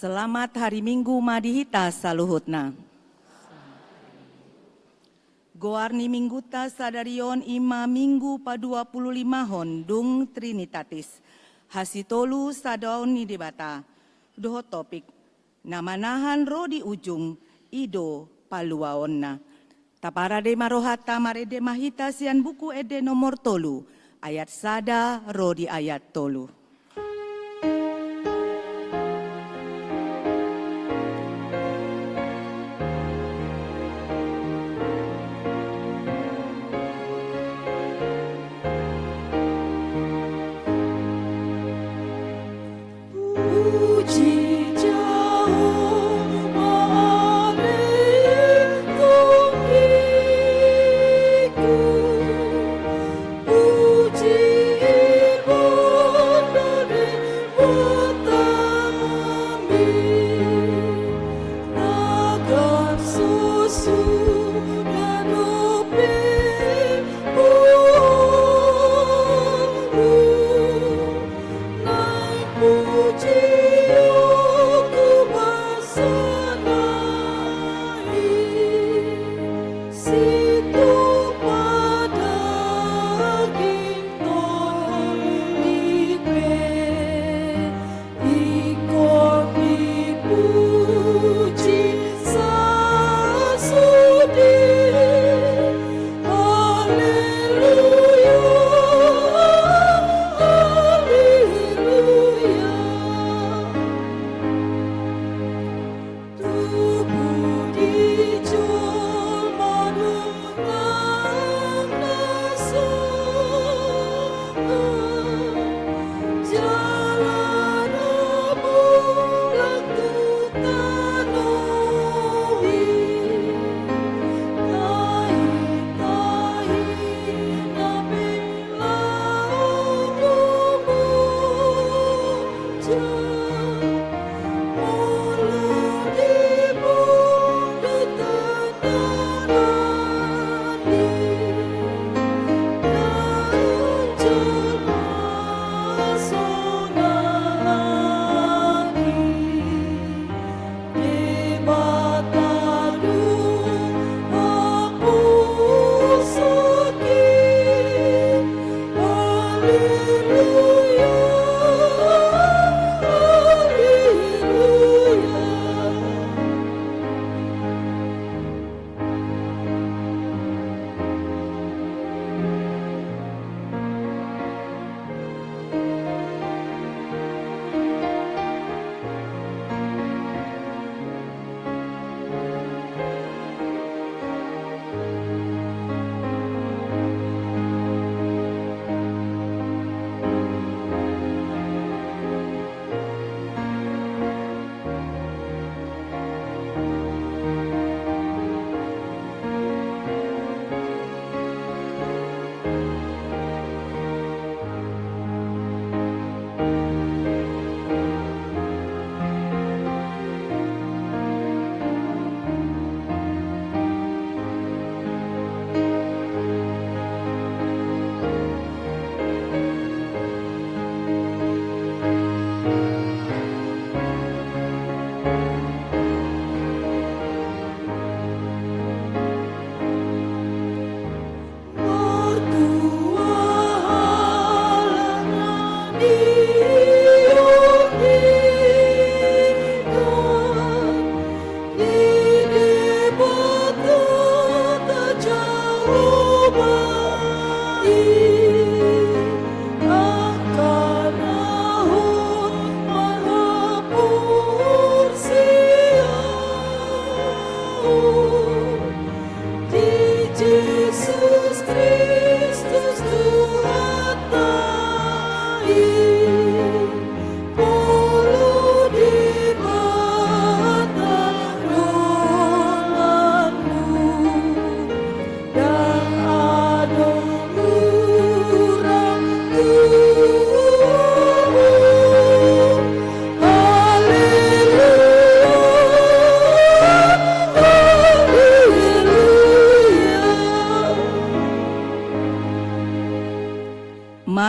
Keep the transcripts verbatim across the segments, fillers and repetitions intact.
Selamat hari Minggu ma di hita saluhutna. Goar ni Mingguta sadari on i ma Minggu paduapululimahon dung Trinitatis, hasitolu sadaon ni Debata, dohot topik na manahan ro di ujung, i do paluaonna. Taparade ma rohanta, marende ma hita sian Buku Ende nomor tolu, ayat sada ro di ayat tolu.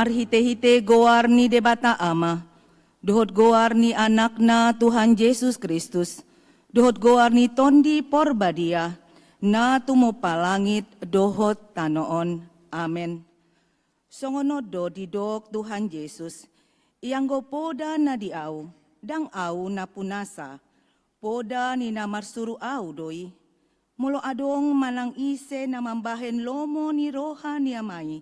Marhitehite goar ni Debata Ama, dohot goar ni Anakna Tuhan Jesus Kristus, dohot goar ni Tondi Porbadia, na tumompa langit dohot tano on. Amen. Songon on do didok Tuhan Jesus: Ianggo poda na di Ahu, ndang Ahu na punasa, poda ni na marsuru Ahu do i. Molo adong manang ise na mambahen lomo ni roha ni Ama i,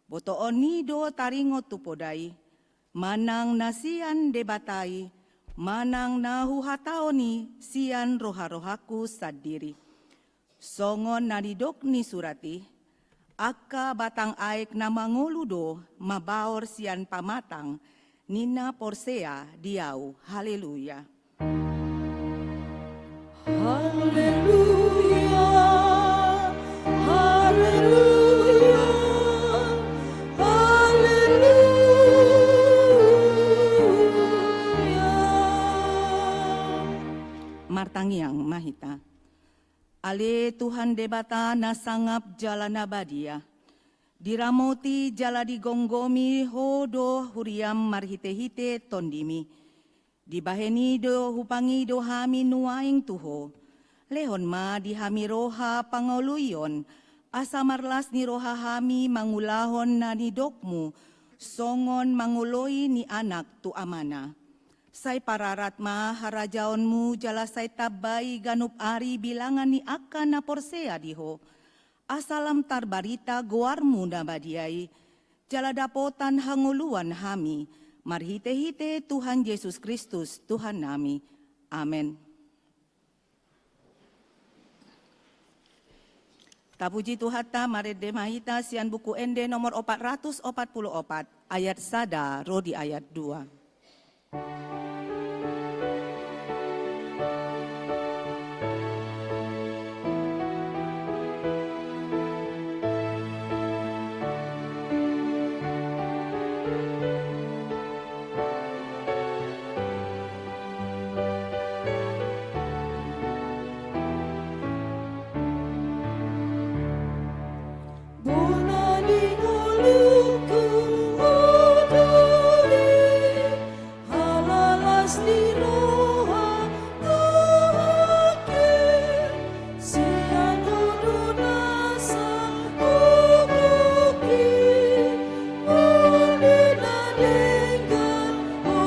botoon i do taringot tu poda i, manang na sian Debata i, manang na huhatahon i sian roharohangku sandiri. Songon na nidok ni surat i: Angka batang aek na mangolu do mabaor sian pamatang ni na porsea di Ahu. Haleluya. Haleluya, haleluya, haleluya. Martangiang ma hita. Ale Tuhan Debata na sangap jala na badia, diramoti jala digomgomi Ho do huriaM marhitehite Tondimi. Dibahen i do hupangido hami nuaeng tu Ho. Lehon ma di hami roha pangoluion, asa marlas ni roha hami mangulahon na nidokMu, songon mangoloi ni anak tu amana. Sai pararat ma harajaonMu jala sai tambai ganup ari bilangan ni angka na porsea di Ho, asa lam tarbarita goarMu na badia i, jala dapotan hangoluan hami, marhitehite Tuhan Jesus Kristus Tuhannami. Amen. Tapuji Tuhanta, marende ma hita sian Buku Ende nomor opat ratus opat puluh opat, ayat sada ro di ayat dua. Bona di ngolungku Ho do i, halalas ni roha tu hangkir, sian Ho do nasa hugok i, muli na denggan Ho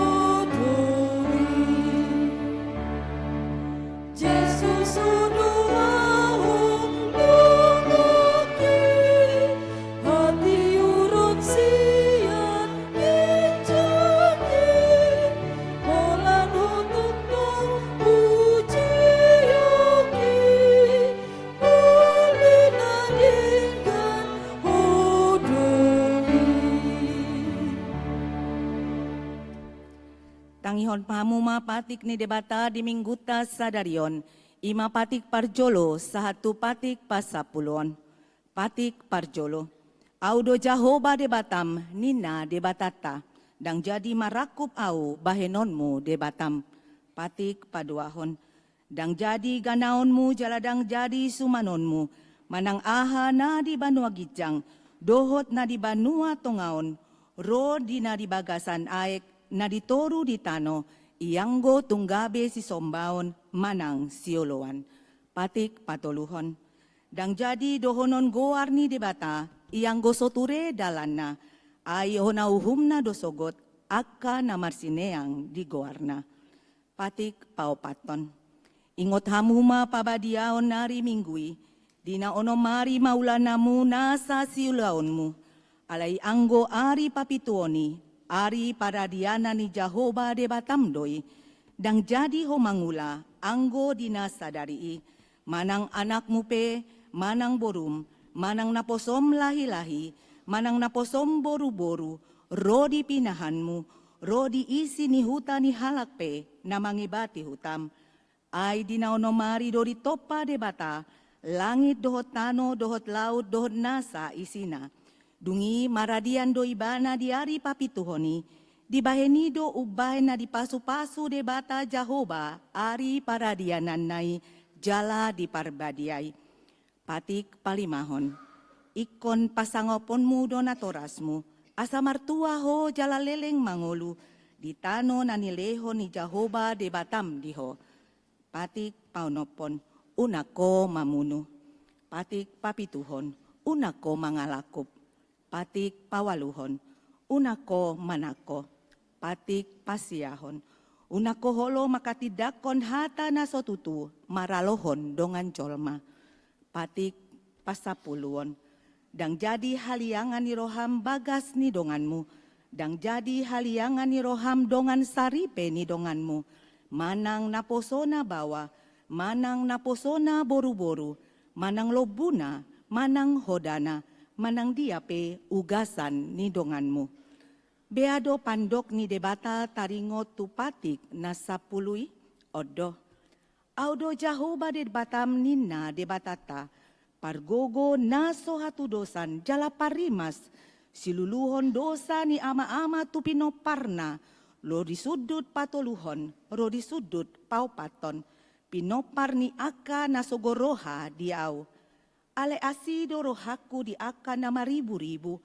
do i. Jesus, Ho do ahu manggohi, hatiuron sian ginjang i, holan Ho tongtong hujou i, muli na denggan Ho do i. Tangihon hamu ma patik ni Debata di Minggunta sadari on, i ma patik parjolo sahat tu patik pasampulu on. Patik parjolo. Ahu do Jahowa Debatam, ninna Debatanta, ndang jadi marangkup Ahu bahenonmu Debatam. Patik paduahon. Ndang jadi ganaonmu jala ndang jadi sumanonmu, manang aha na di banua ginjang dohot na di banua tonga on, ro di na di bagasan aek na di toru di tano, ianggo tung gabe sisombaon manang sioloan. Patik patoluhon. Ndang jadi dohonon goar ni Debata, ianggo so ture dalanna, ai hona uhumna do sogot angka na marsineang di goarna. Patik paopathon. Ingot hamu ma pabadiaon ari Minggu i, di na onom ari maulanamu nasa siulaonmu. Alai anggo ari papituon i, ari paradianan ni Jahowa Debatam do i, ndang jadi ho mangula anggo di na sadari i, manang anakmu pe, manang borum, manang naposom lahilahi, manang naposom boruboru, ro di pinahanmu, ro di isi ni huta ni halak pe na mangebati hutam. Ai di na onom ari do ditompa Debata langit dohot tano dohot laut dohot nasa isina. Dung i maradian do ibana di ari papituhon i, dibahen i do umbahen na dipasupasu Debata Jahowa ari paradiananna i jala diparbadiai. Patik palimahon. Ingkon pasangaponmu do natorasmu, Asa martua ho jala leleng mangolu di tano na nilehon ni Jahowa Debatam di ho. Patik paonomhon, unang ho mamunu. Patik papituhon, unang ho mangalakup. Patik paualuhon, unang ho manangko. Patik pasiahon, unang ho olo manghatindanghon hata na so tutu maralohon dongan jolma. Patik pasampuluhon, ndang jadi haliangan ni roham bagas ni donganmu, ndang jadi haliangan ni roham dongan saripe ni donganmu, manang naposona baoa, manang naposona boruboru, manang lombuna, manang hodana, manang dia pe ugasan ni donganmu. Bea do pandok ni Debata taringot tu patik na sampulu i? On do: Ahu do Jahowa Debatam, ninna Debatanta, pargogo na so hatudosan jala parrimas, siluluhon dosa ni amaama tu pinomparna, ro di sundut patoluhon, ro di sundut paopathon, pinompar ni angka na sogo roha di ahu. Alai asi do rohangku di angka na mariburibu,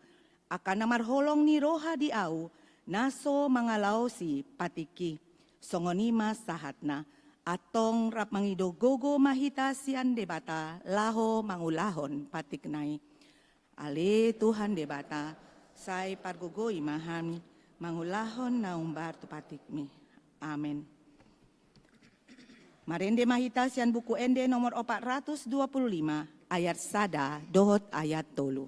angka na marholong ni roha di ahu, na so mangalaosi patik i. Songon i ma sahatna. Antong rap mangido gogo ma hita sian Debata laho mangulahon patikna i. Ale Tuhan Debata, sai pargogoi ma hami mangulahon na umbar tu patikmi. Amen. Marende ma hita sian Buku Ende nomor opat ratus dua puluh lima, ayat sada dohot ayat tolu.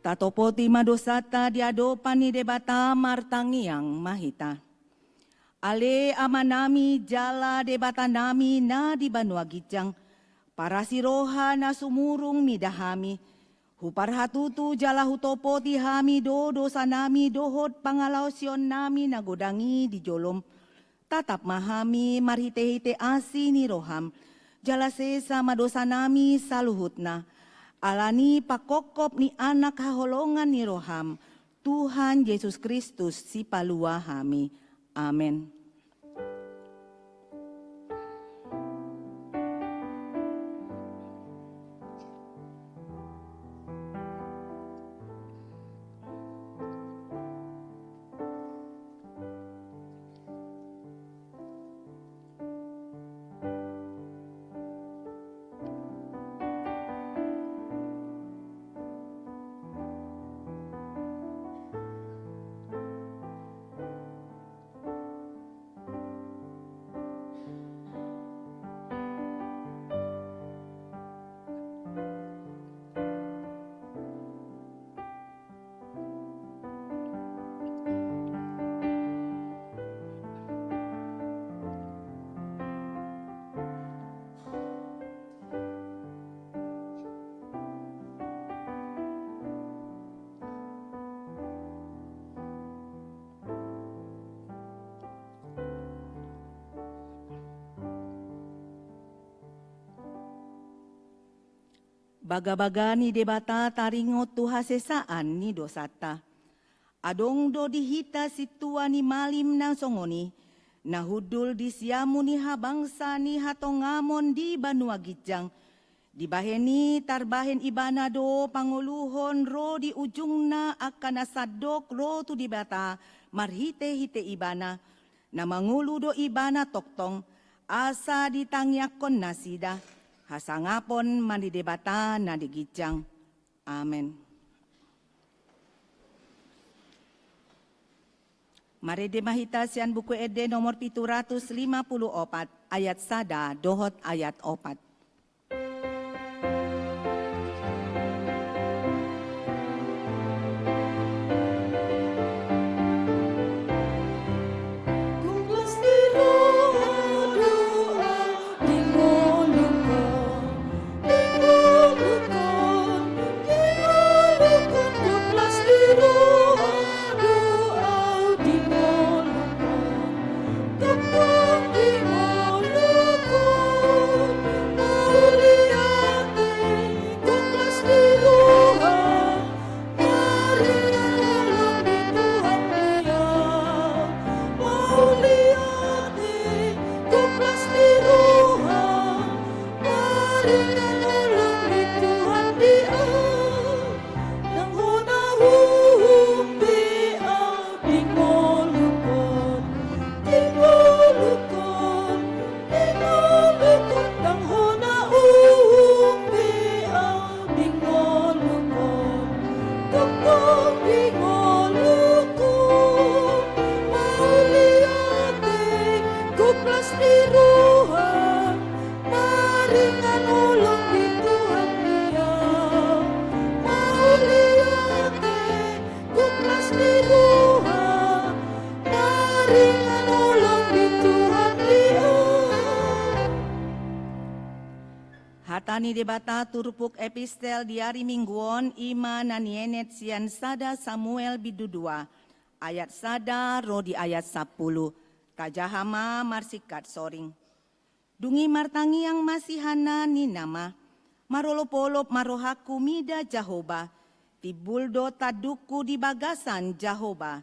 Tatopoti ma dosanta di adopan ni Debata, martangiang ma hita. Ale Amanami jala Debatanami na di banua ginjang, parasi roha na sumurung mida hami, huparhatutu jala hutopoti hami do dosanami dohot pangalaosionnami na godang i di jolom. Tatap ma hami marhitehite asi ni roham, jala sesa ma dosanami saluhutna, ala ni pangkophop ni Anak haholongan ni roham, Tuhan Jesus Kristus, Sipalua hami. Amen. Bagabaga ni Debata taringot tu hasesaan ni dosanta. Adong do di hita sintua ni malim na songon i, na hundul di siamun ni habangsa ni hatongamon di banua ginjang. Dibahen i tarbahen ibana do pangoluhon ro di ujungna angka na sandok ro tu Debata marhitehite ibana, na mangolu do ibana tongtong, asa ditangiangkon nasida, hasangapon ma ni Debata na di ginjang. Amen. Marende ma hita sian Buku Ende nomor pitu ratus lima puluh opat, ayat sada dohot ayat opat. Hata ni Debata turpuk epistel di ari Minggu on i ma na nienet sian sada Samuel bindu dua, ayat sada ro di ayat sampulu. Tajaha ma marsingkat soring. Dung i martangiang ma si Hanna ninna ma, marolopolop ma rohangku mida Jahowa, timbul do tandungku di bagasan Jahowa.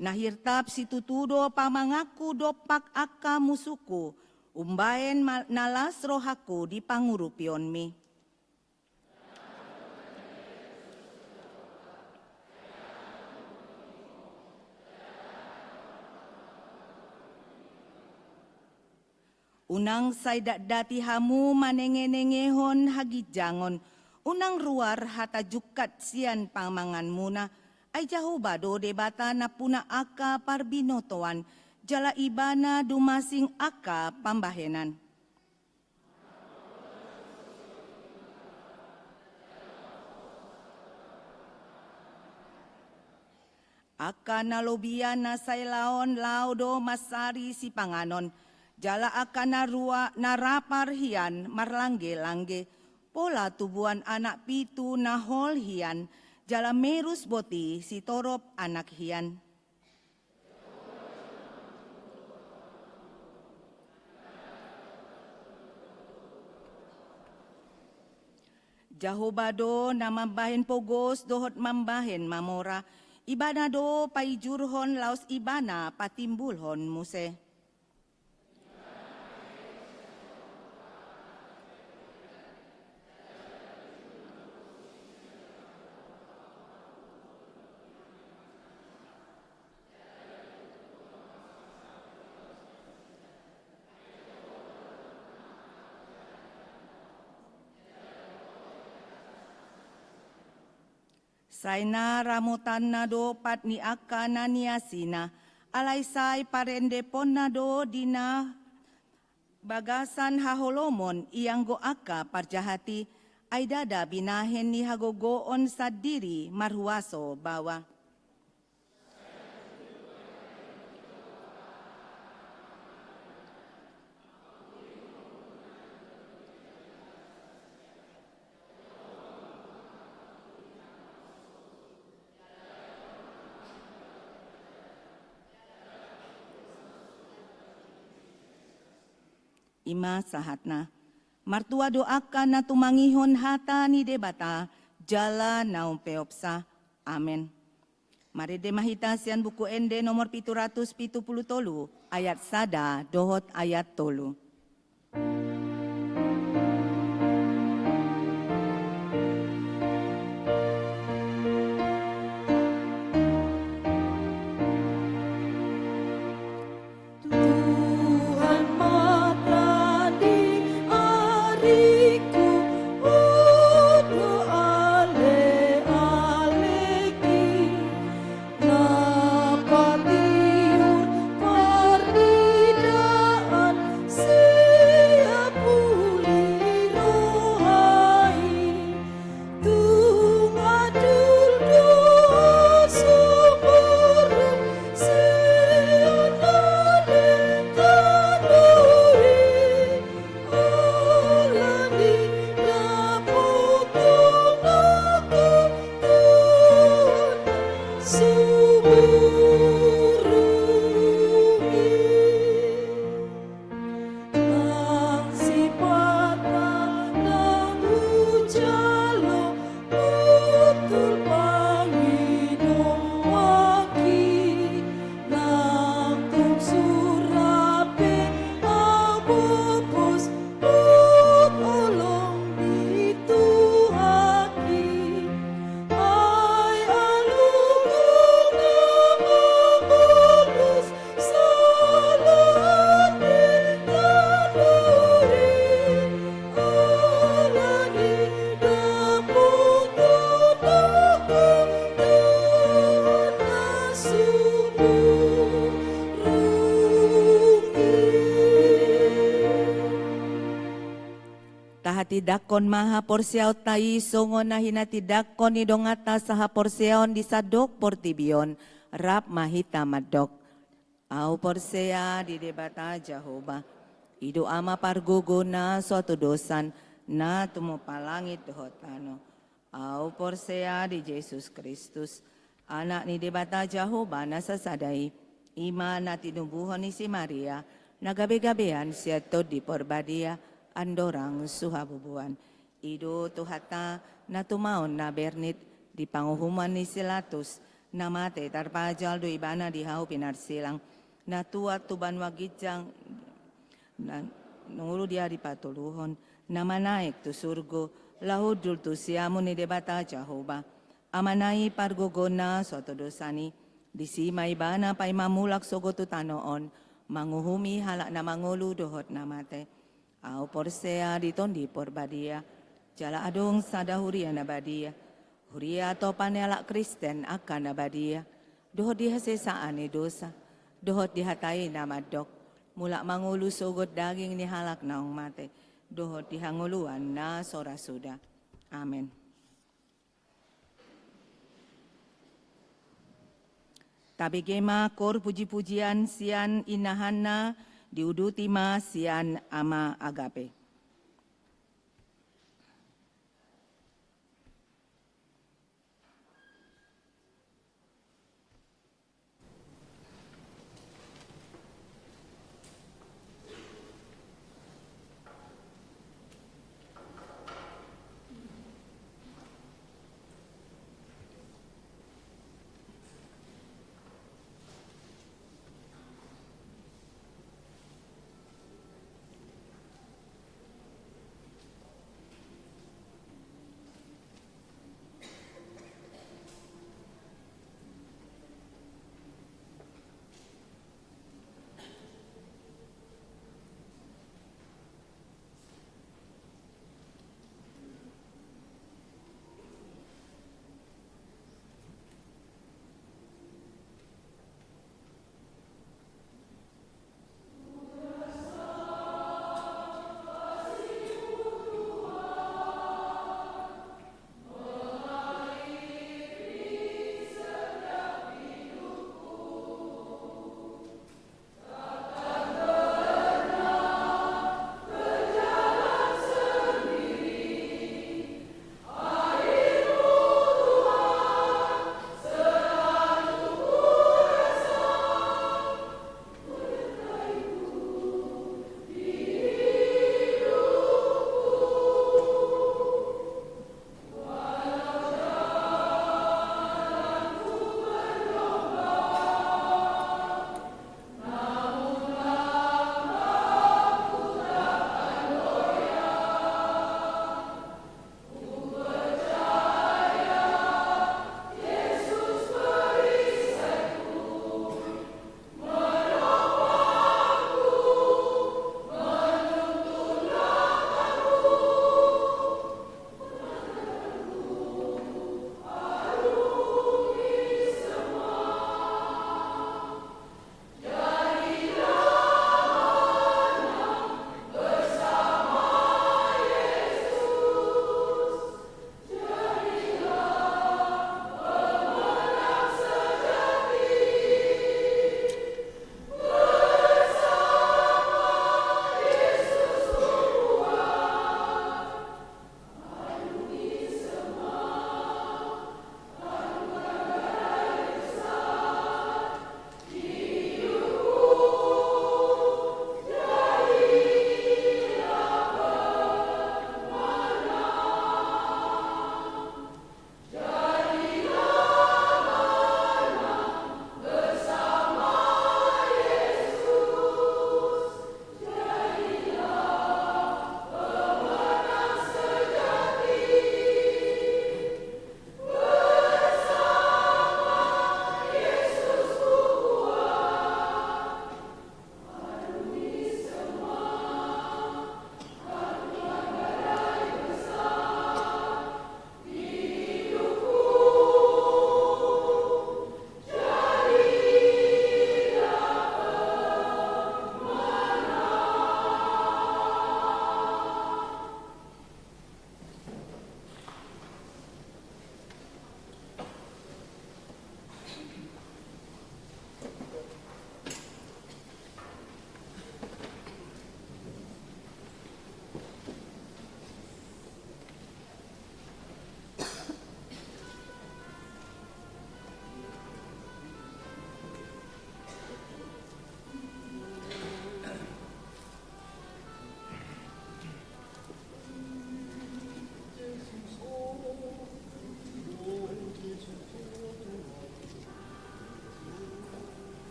Na hirtap situtu do pamanganku dompak angka musungku, umbahen ma-, na las rohangku di pangurupionmi. Unang sai datdati hamu manengenengehon haginjangon, unang ruar hata jungkat sian pamanganmuna, ai Jahowa do Debata nampuna angka parbinotoan, jala Ibana dumasing angka pambahenan. Angka na lobian na sai laon laho do mansari sipanganon, jala angka na rua na rapar hian marlanggelangge, pola tubuan anak pitu na hol hian, jala merus boti sitorop anak hian. Jahowa do na mambahen pogos dohot mambahen mamora, Ibana do paijurhon laos Ibana patimbulhon muse. Sai na ramotanna do pat ni angka na niasina, alai sai parendeponna do di na bagasan haholomon ianggo angka parjahat i, ai ndada binahen ni hagogoon sandiri marhuaso baoa. I ma sahatna. Martua do angka na tumangihon hata ni Debata jala na umpeopsa. Amen. Marende ma hita sian Buku Ende nomor pitu ratus pitu pulu tolu, ayat sada dohot ayat tolu. Tuhan, mata ni ariku, Ho do ale-aleki, na patiur parnidaan sian puli roha i. Tung adul do sumurung sian na di tano i, ala ni dapotan na hutunduk sumurung i. Nang sipata nang hujalo, botul pangidoanki, nang tung sura pe ahu bobos, holong ni Tuhanki. Ai aluhon na mangolus, Tahatindangkon ma haporseaonta i songon na hinatindangkon ni donganta sahaporseaon di sandok portibi on, rap ma hita mandok. Ahu porsea di Debata Jahowa, i do Ama pargogo na so hatodosan, na tumompa langit dohot tano. Ahu porsea di Jesus Kristus, Anak ni Debata Jahowa na sasada i, i ma na tinubuhon ni si Maria, na gabegabean sian Tondi Porbadia, andorang so habubuhan. I do Tuhanta na tumaon na bernit di panguhuman ni si Latus, na mate tarpajal do ibana di hau pinarsilang, na tuat tu banua ginjang, na mangolu di ari patoluhon, na manaek tu surgo, laho hundul tu siamun ni Debata Jahowa. Amana i pargogo na so hatodosan i, disi ma ibana paima mulak sogot tu tano on, manguhumi halak na mangolu dohot na mate. Ahu porsea di Tondi Porbadia, jala adong sada huria na badia, huria atopan ni halak Kristen angka na badia, dohot di hasesaan ni dosa, dohot di hata i na mandok, mulak mangolu sogot daging ni halak naung mate, dohot di hangoluan na so ra suda. Amen. Tabege ma kor pujipujian sian Inna Hanna, diuduti ma sian Ama Agape.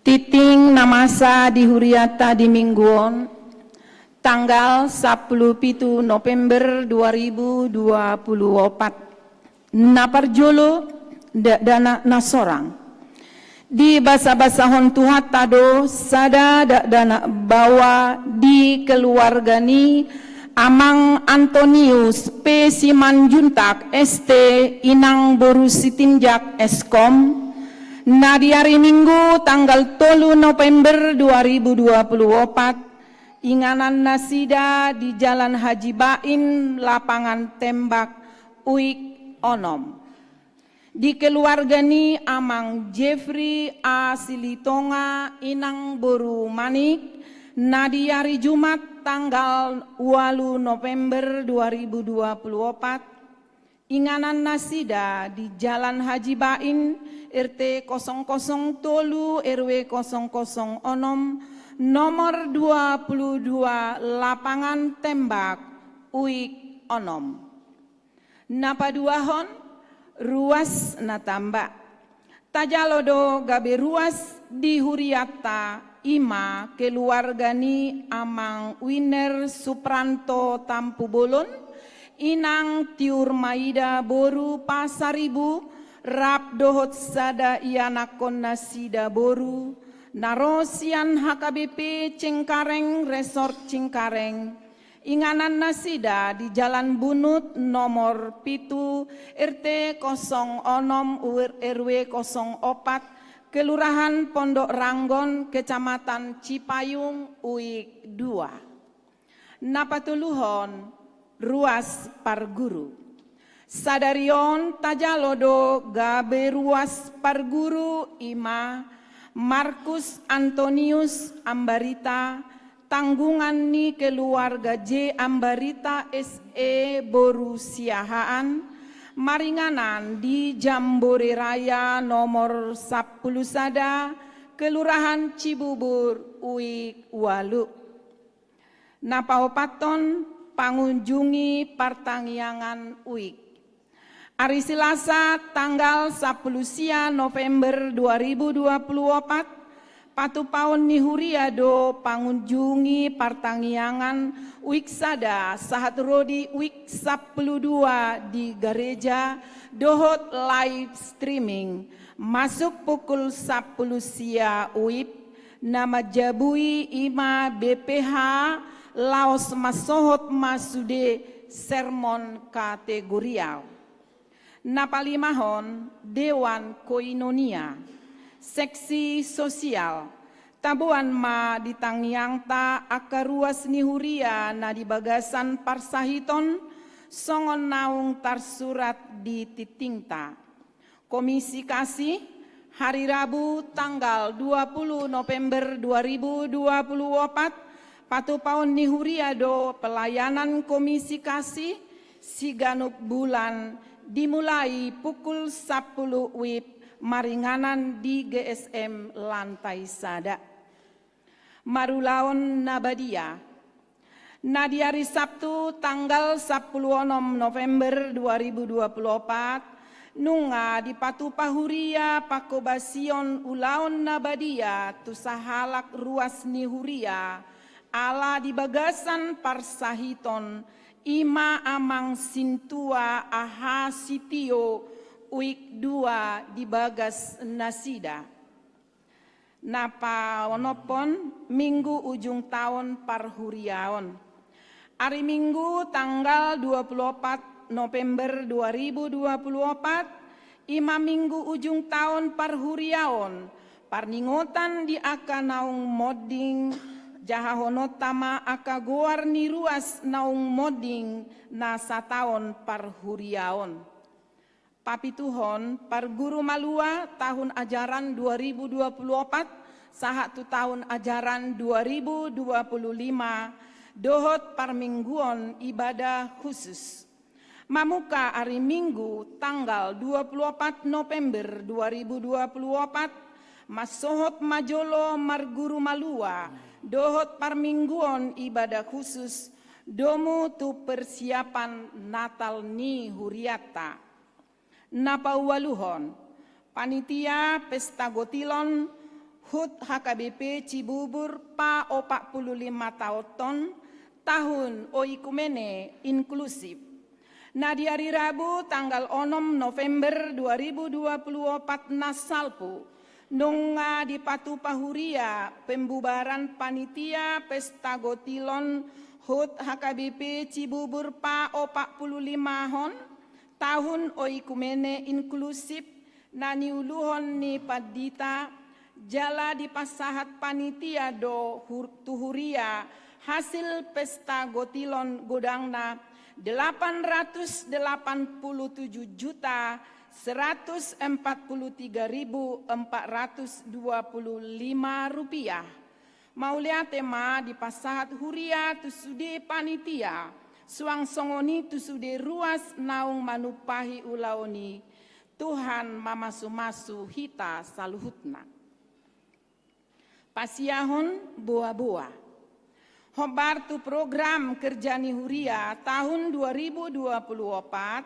Tingting na masa di huriata di minggu on, tanggal sampulu pitu November dua ribu dua pulu opat. Na parjolo, dakdanak na sorang. Dibasabasahon Tuhanta do sada dakdanak baoa di keluarga ni Amang Antonius P. Simanjuntak, S T, Inang Boru Sitinjak, S Kom, na di ari Minggu tanggal tolu November dua ribu dua pulu opat, inganan nasida di Jalan Haji Bain, Lapangan Tembak, Uik onom. Di keluarga ni Amang Jeffrey A. Silitonga, Inang Boru Manik, na di ari Jumat tanggal ualu November dua ribu dua pulu opat, inganan nasida di Jalan Haji Bain, R T kosong kosong tolu, R W kosong kosong onom, nomor dua pulu dua, Lapangan Tembak, Uik onom. Na paduahon, ruas na tamba. Tajalo do gabe ruas di hurianta, i ma keluarga ni Amang Winner Supranto Tampubolon, Inang Tiur Maida Boru Pasaribu, rap dohot sada ianakhon nasida boru, na ro sian H K B P Cengkareng, Resort Cengkareng, inganan nasida di Jalan Bunut nomor pitu, R T kosong onom, R W kosong opat, Kelurahan Pondok Ranggon, Kecamatan Cipayung, Uik dua. Na patoluhon, ruas parguru. Sadari on tajalo do gabe ruas parguru, i ma Markus Antonius Ambarita, tanggungan ni keluarga J Ambarita S E boru Siahaan, maringanan di Jambore Raya nomor sampulu sada, Kelurahan Cibubur, Uik ualu. Na paopathon, pangunjungi partangiangan Uik. Ari Selasa tanggal sampulu sia November dua ribu dua puluh opat, Patupaon ni huria do pangunjungi partangiangan uik sada sahat ro di uik sampulu dua di gareja dohot live streaming masuk pukul sampulu sia uip, na manjabui i ma B P H laos mansohot ma sude sermon kategorial. Na palimahon, Dewan Koinonia, seksi sosial. Taboan ma di tangiangta angka ruas ni huria na di bagasan parsahiton, songon naung tarsurat di tingtingta. Komisi Kasih, hari Rabu tanggal dua puluh November dua ribu dua puluh opat, patupaon ni huria do pelayanan Komisi Kasih siganup bulan, dimulai pukul sampulu uip maringanan di G S M lantai sada. Marulaon na badia. Na di ari Sabtu tanggal sampulu onom November dua ribu dua puluh opat, nunga dipatupa huria pangkobasion ulaon na badia tu sahalak ruas ni huria, ala di bagasan parsahiton, i ma amang sintua aha sitio uik dua di bagas nasida. Na paonomhon, Minggu Ujung Taon Parhuriaon. Ari Minggu tanggal dua puluh opat November dua ribu dua puluh opat, i ma Minggu Ujung Taon Parhuriaon, parningotan di angka naung monding, jahahononta ma angka goar ni ruas naung monding na sataon parhuriaon. Papituhon, parguru malua tahun ajaran dua ribu dua puluh opat sahat tu tahun ajaran dua ribu dua puluh lima, dohot parmingguon ibadah khusus. Mamungka ari Minggu tanggal dua puluh opat November dua ribu dua puluh opat, mansohot ma jolo marguru malua dohot parmingguon ibadah khusus, domu tu persiapan Natal ni hurianta. Na paualuhon, panitia pesta gotilon hut H K B P Cibubur paopat pulu lima taonhon, tahun oikumene inklusif. Na di ari Rabu tanggal onom November dua ribu dua puluh opat na salpu, nunga dipatupa huria pembubaran panitia pesta gotilon hut H K B P Cibubur paopat pulu limahon, tahun oikumene inklusif, na niuluhon ni pandita, jala dipasahat panitia do hur-, tu huria hasil pesta gotilon godangna delapan ratus delapan puluh tujuh juta seratus empat puluh tiga ribu empat ratus dua puluh lima rupiah. Mauliate ma dipasahat huria tu sude panitia, suang songon i tu sude ruas naung manumpahi ulaon i. Tuhan mamasumasu hita saluhutna. Pasiahon boaboa. Hombar tu program kerja ni huria tahun dua ribu dua puluh opat,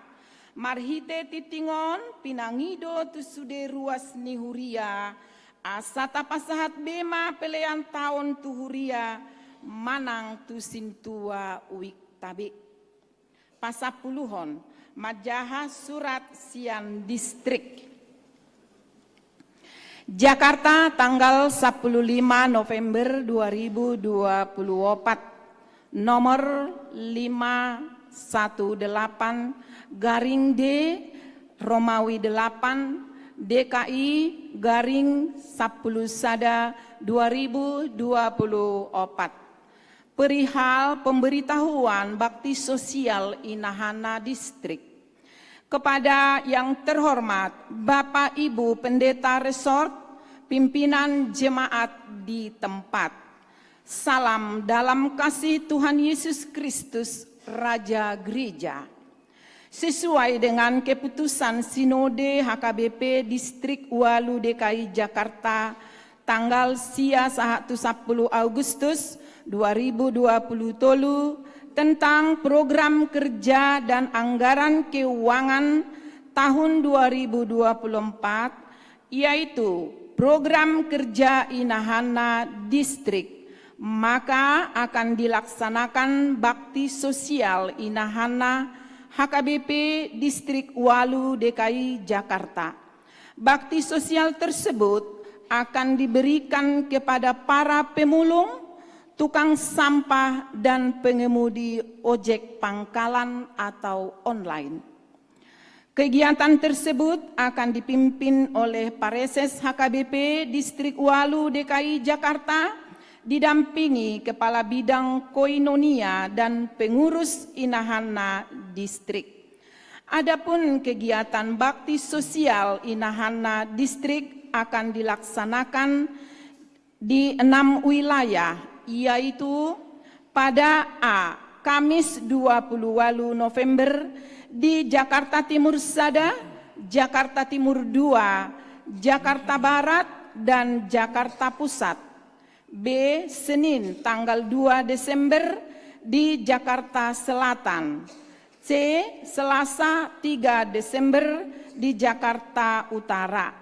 marhite tingting on pinangido tu sude ruas ni huria, asa tapasahat be ma pelean taon tu huria manang tu sintua uikta be. Pasampuluhon, manjaha surat sian distrik. Jakarta, tanggal sampulu lima November dua ribu dua puluh opat, nomor lima satu delapan garing D Romawi delapan D K I garing sampulu sada dua ribu dua puluh opat. Perihal pemberitahuan bakti sosial inahana distrik. Kepada yang terhormat Bapak Ibu Pendeta Resort, pimpinan jemaat di tempat. Salam dalam kasih Tuhan Yesus Kristus, Raja Gereja. Sesuai dengan keputusan Sinode H K B P Distrik Walu D K I Jakarta tanggal sia sahat tu sampulu Agustus dua ribu dua puluh tolu tentang program kerja dan anggaran keuangan tahun dua ribu dua puluh empat, yaitu program kerja inahanna distrik, maka akan dilaksanakan bakti sosial inahanna H K B P Distrik Ualu D K I Jakarta. Bakti sosial tersebut akan diberikan kepada para pemulung, tukang sampah, dan pengemudi ojek pangkalan atau online. Kegiatan tersebut akan dipimpin oleh Pareses H K B P Distrik Ualu D K I Jakarta, didampingi Kepala Bidang Koinonia dan pengurus inahanna distrik. Adapun kegiatan bakti sosial inahanna distrik akan dilaksanakan di enam wilayah, yaitu pada A, Kamis dua puluh walu November di Jakarta Timur sada, Jakarta Timur dua, Jakarta Barat, dan Jakarta Pusat. B, Senin tanggal dua Desember di Jakarta Selatan. C, Selasa tiga Desember di Jakarta Utara.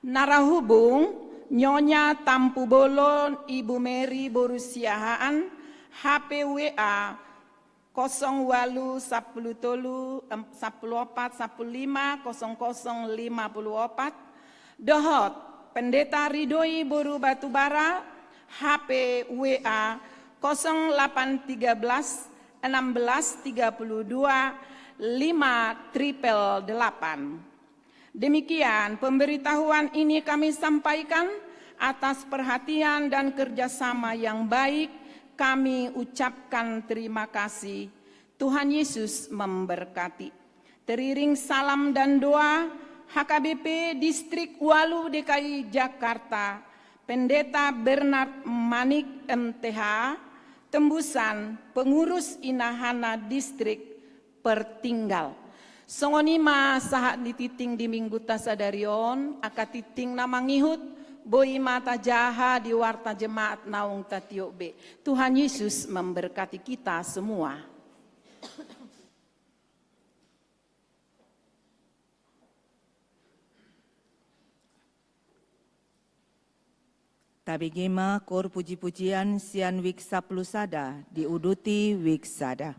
Narahubung, Nyonya Tampubolon Ibu Mary boru Siahaan, H P W A kosong walu sampulu tolu, em, sampulu opat, sampulu lima, kosong kosong lima pulu opat, dohot Pendeta Ridoi boru Batubara, H P W A kosong lapan tiga belas, enam belas tiga puluh dua, lima triple delapan. Demikian pemberitahuan ini kami sampaikan. Atas perhatian dan kerjasama yang baik, kami ucapkan terima kasih. Tuhan Yesus memberkati. Teriring salam dan doa, H K B P Distrik Ualu D K I Jakarta, Pendeta Bernard Manik M T H, Tembusan, pengurus inahanna distrik, pertinggal. Songon i ma sahat ni tingting di Minggunta sadari on, angka tingting na mangihut, boi ma tajaha di warta jemaat naung tatiop be. Tuhan Yesus memberkati kita semua. Tabege ma koor puji-pujian sian wijk sampulu sada, diuduti wijk sada.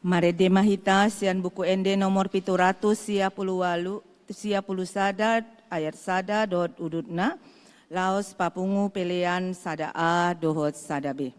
Marende ma hita sian Buku Ende nomor pitu ratus sia pulu ualu, sia pulu sada, ayat sada dohot udutna, laos papungu pelean sada A dohot sada B.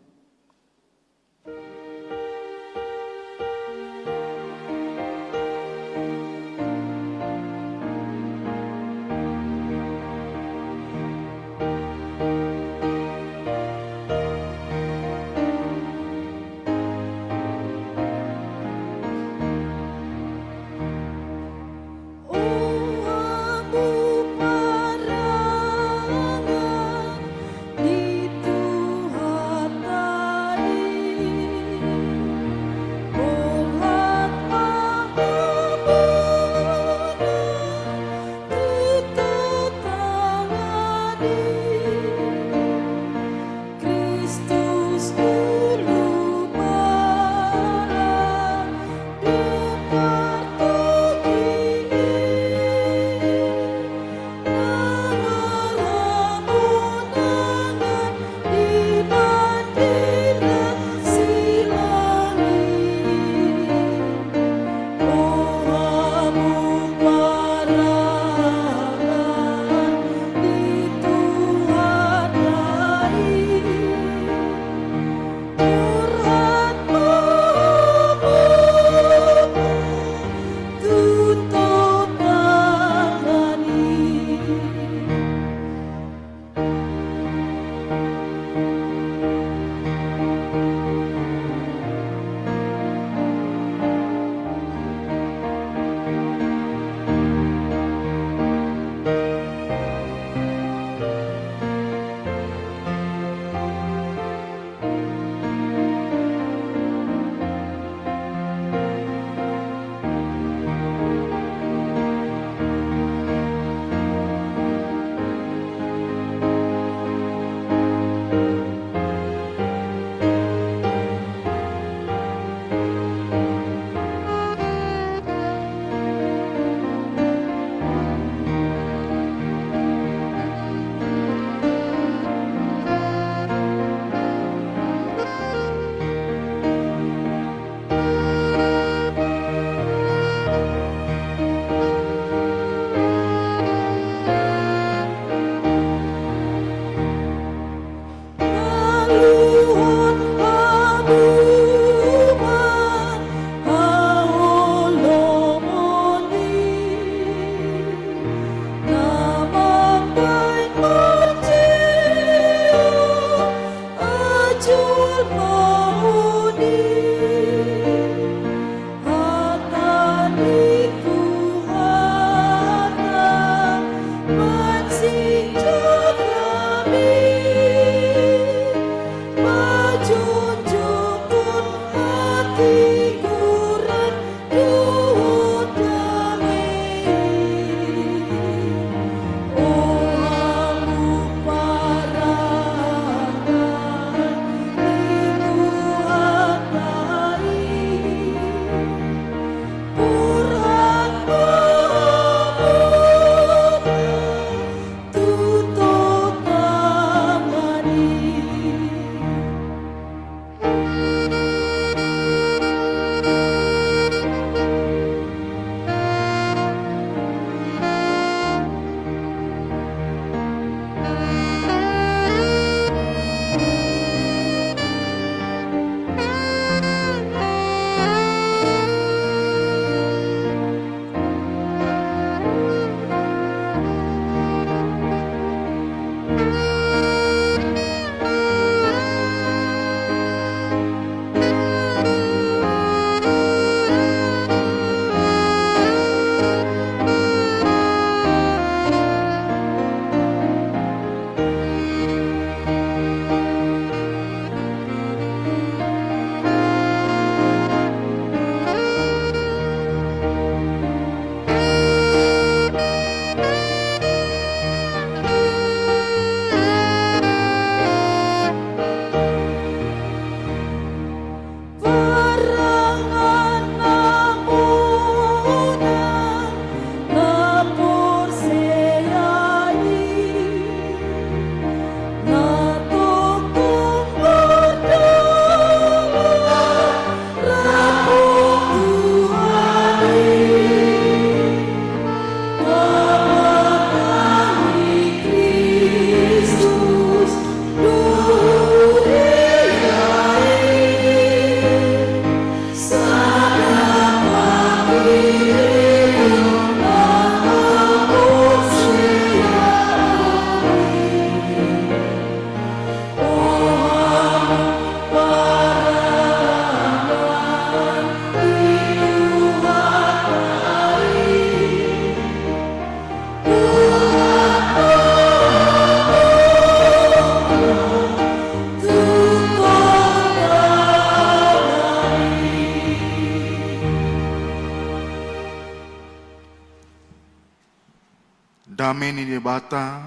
Dame ni Debata,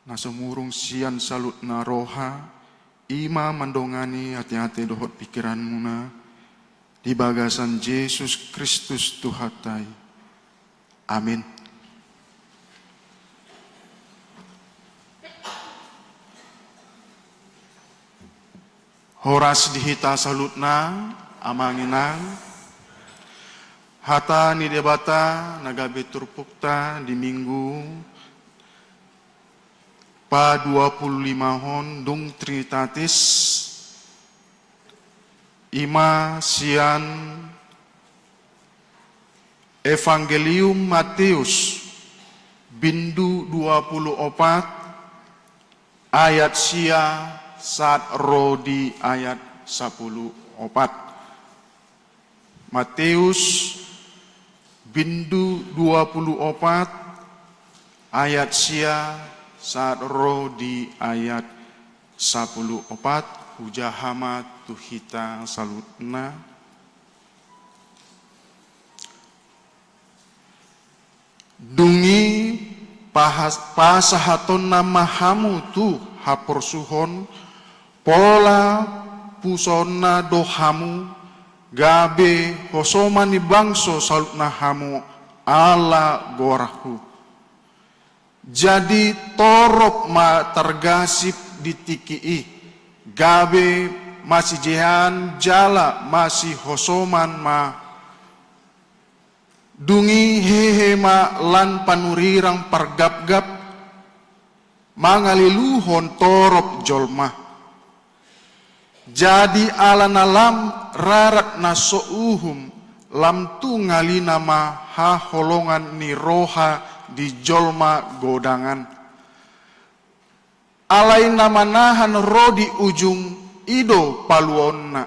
na sumurung sian saluhutna roha, i ma mandongani ateate dohot pingkiranmuna, di bagasan Jesus Kristus Tuhanta i. Amin. Horas di hita saluhutna, amang inang. Hata ni Debata na gabe turpukta di Minggu padua pulu lima on dung Trinitatis, i ma sian Evangelium Mateus, bindu dua pulu opat, ayat sia sahat ro di ayat sapulu opat. Mateus, bindu dua pulu opat, ayat sia sahat ro di ayat sapulu opat. Hujaha ma tu hita saluhutna. Dung i pahas-, pasahatonna ma hamu tu haporsuhon, pola pusaonna do hamu, gabe hosoman ni bangso saluhutna hamu ala goarhu. Jadi torop ma targasip di tingki i, gabe masijehan jala masihosoman ma. Dung i hehe ma lan panurirang pargapgap, mangaliluhon torop jolma. Jadi ala na lam rarat na so uhum, lam tu ngalina ma haholongan ni roha di jolma godangan. Alai na manahan ro di ujung i do paluaonna.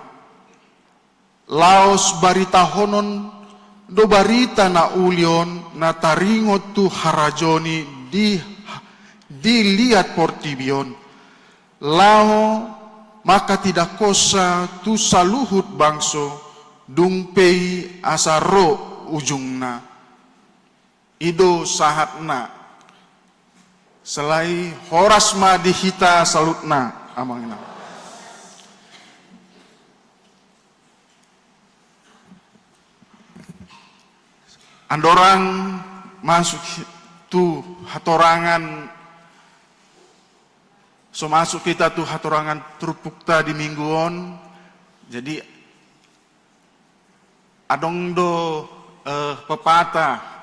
Laos baritahonon do barita na uli on na taringot tu harajaon i di, di liat portibi on, laho manghatindangkonsa tu saluhut bangso, dung pe i asa ro ujungna. I do sahatna. Sai horas ma di hita saluhutna, amang inang. Andorang masuk hi-, tu hatorangan, so masuk hita tu hatorangan turpukta di Minggu on. Jadi, adong do, eh, pepatah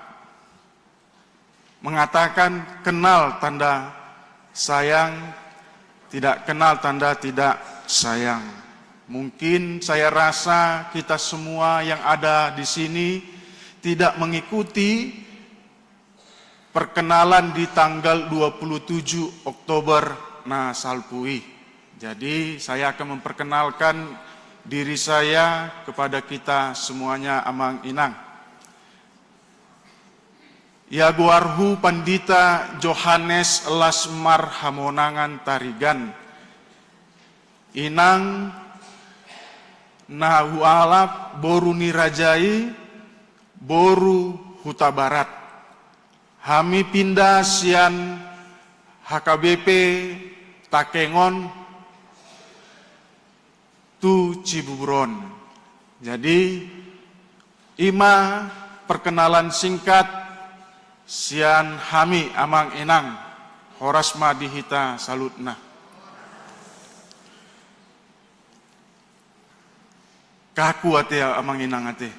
mengatakan, "Kenal tanda sayang, tidak kenal tanda tidak sayang." Mungkin saya rasa kita semua yang ada di sini tidak mengikuti perkenalan di tanggal dua puluh tujuh Oktober na salpu i. Jadi, saya akan memperkenalkan diri saya kepada kita semuanya, amang inang. Ia goarhu Pandita Johannes Lasmar Hamonangan Tarigan. Inang na hualap boru ni raja i, boru Hutabarat. Hami pinda sian H K B P Takengon tu Cibubur on. Jadi, i ma perkenalan singkat sian hami, amang inang. Horas ma di hita saluhutna. Kaku ate, amang inang ate.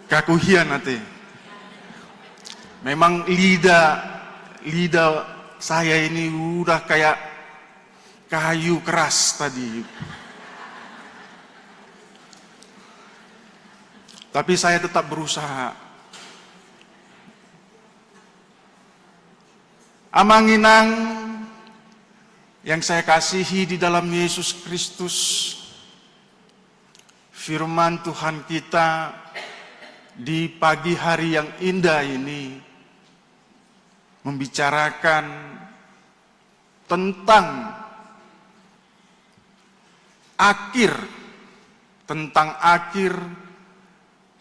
Kaku hian ate. Memang lidah, lidah saya ini udah kayak kayu keras tadi. Tapi saya tetap berusaha. Amang inang yang saya kasihi di dalam Yesus Kristus, firman Tuhan kita di pagi hari yang indah ini membicarakan tentang akhir tentang akhir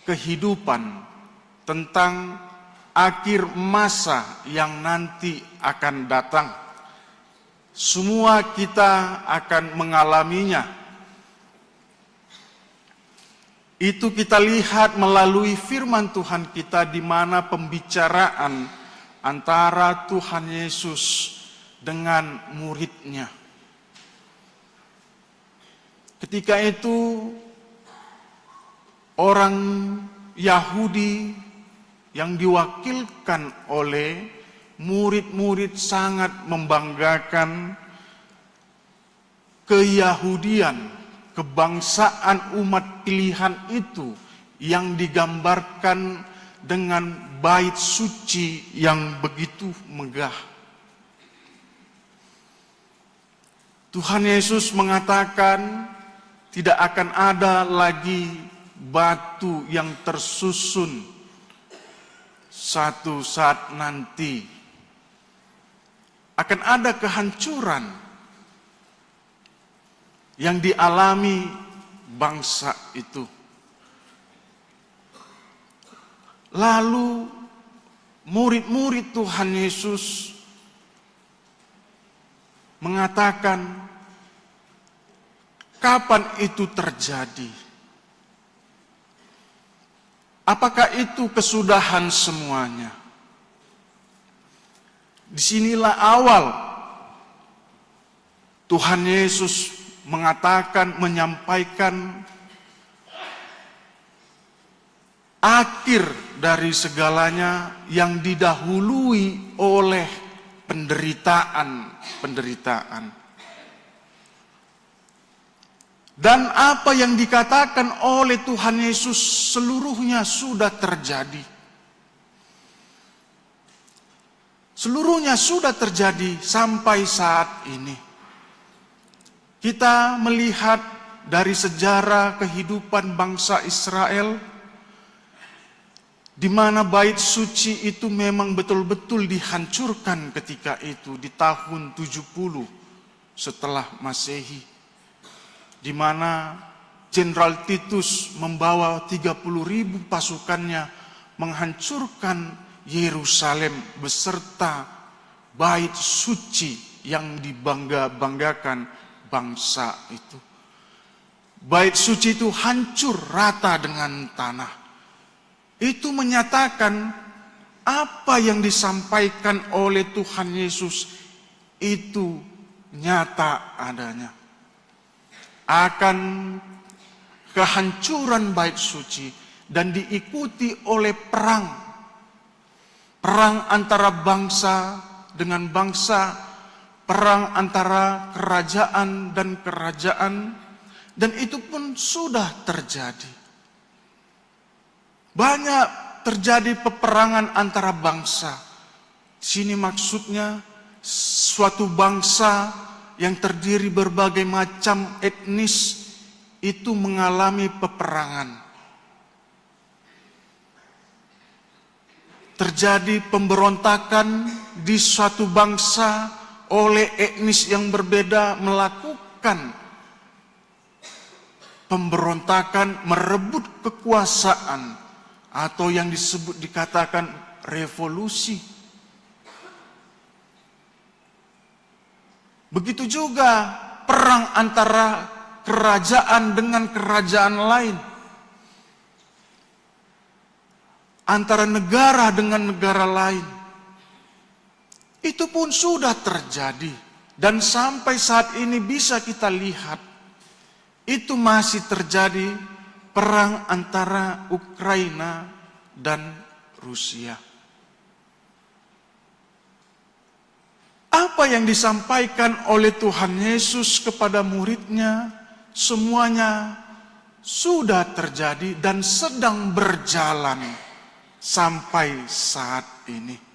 kehidupan, tentang akhir masa yang nanti akan datang. Semua kita akan mengalaminya. Itu kita lihat melalui firman Tuhan kita, di mana pembicaraan antara Tuhan Yesus dengan muridnya. Ketika itu, orang Yahudi yang diwakilkan oleh murid-murid sangat membanggakan keyahudian, kebangsaan umat pilihan itu yang digambarkan dengan bait suci yang begitu megah. Tuhan Yesus mengatakan, tidak akan ada lagi batu yang tersusun satu saat nanti. Akan ada kehancuran yang dialami bangsa itu. Lalu murid-murid Tuhan Yesus mengatakan, "Kapan itu terjadi? Apakah itu kesudahan semuanya?" Disinilah awal Tuhan Yesus mengatakan, menyampaikan akhir dari segalanya yang didahului oleh penderitaan-penderitaan. Dan apa yang dikatakan oleh Tuhan Yesus seluruhnya sudah terjadi. Seluruhnya sudah terjadi sampai saat ini. Kita melihat dari sejarah kehidupan bangsa Israel, di mana bait suci itu memang betul-betul dihancurkan ketika itu, di tahun tujuh puluh setelah Masehi, di mana Jenderal Titus membawa tiga puluh ribu pasukannya menghancurkan Yerusalem beserta bait suci yang dibangga-banggakan bangsa itu. Bait suci itu hancur rata dengan tanah. Itu menyatakan apa yang disampaikan oleh Tuhan Yesus itu nyata adanya. Akan kehancuran bait suci dan diikuti oleh perang. Perang antara bangsa dengan bangsa, perang antara kerajaan dan kerajaan, dan itu pun sudah terjadi. Banyak terjadi peperangan antara bangsa. Sini maksudnya suatu bangsa yang terdiri berbagai macam etnis itu mengalami peperangan. Terjadi pemberontakan di suatu bangsa oleh etnis yang berbeda melakukan pemberontakan, merebut kekuasaan, atau yang disebut, dikatakan revolusi. Begitu juga perang antara kerajaan dengan kerajaan lain, antara negara dengan negara lain. Itu pun sudah terjadi, dan sampai saat ini bisa kita lihat, itu masih terjadi perang antara Ukraina dan Rusia. Apa yang disampaikan oleh Tuhan Yesus kepada muridnya, semuanya sudah terjadi dan sedang berjalan sampai saat ini.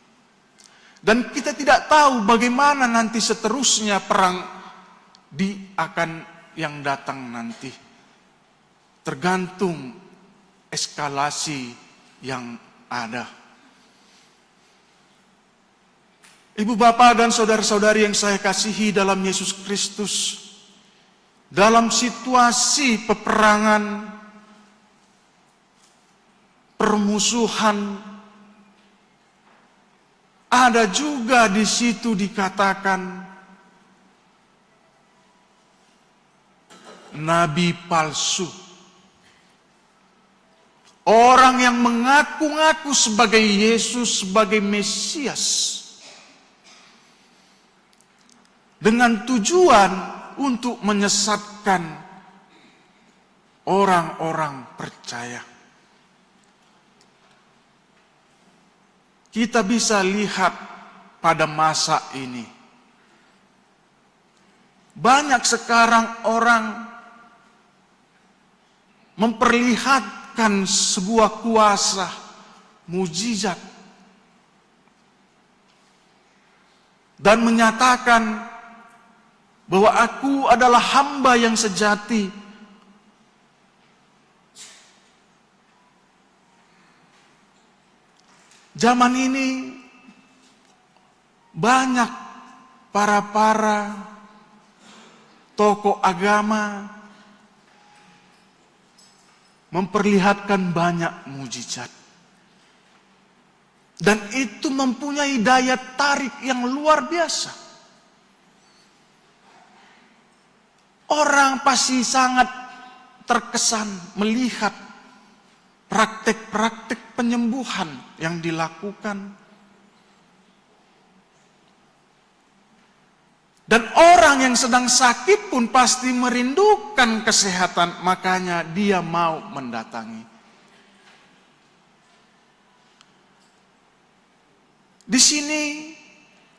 Dan kita tidak tahu bagaimana nanti seterusnya perang di akan yang datang nanti. Tergantung eskalasi yang ada. Ibu bapa dan saudara-saudari yang saya kasihi dalam Yesus Kristus, Dalam situasi peperangan, permusuhan, ada juga di situ dikatakan nabi palsu. Orang yang mengaku-ngaku sebagai Yesus, sebagai Mesias, dengan tujuan untuk menyesatkan orang-orang percaya. Kita bisa lihat pada masa ini, banyak sekarang orang memperlihatkan sebuah kuasa, mujizat, dan menyatakan bahwa aku adalah hamba yang sejati. Zaman ini banyak para-para tokoh agama memperlihatkan banyak mujizat. Dan itu mempunyai daya tarik yang luar biasa. Orang pasti sangat terkesan melihat praktek-praktek penyembuhan yang dilakukan. Dan orang yang sedang sakit pun pasti merindukan kesehatan, makanya dia mau mendatangi. Di sini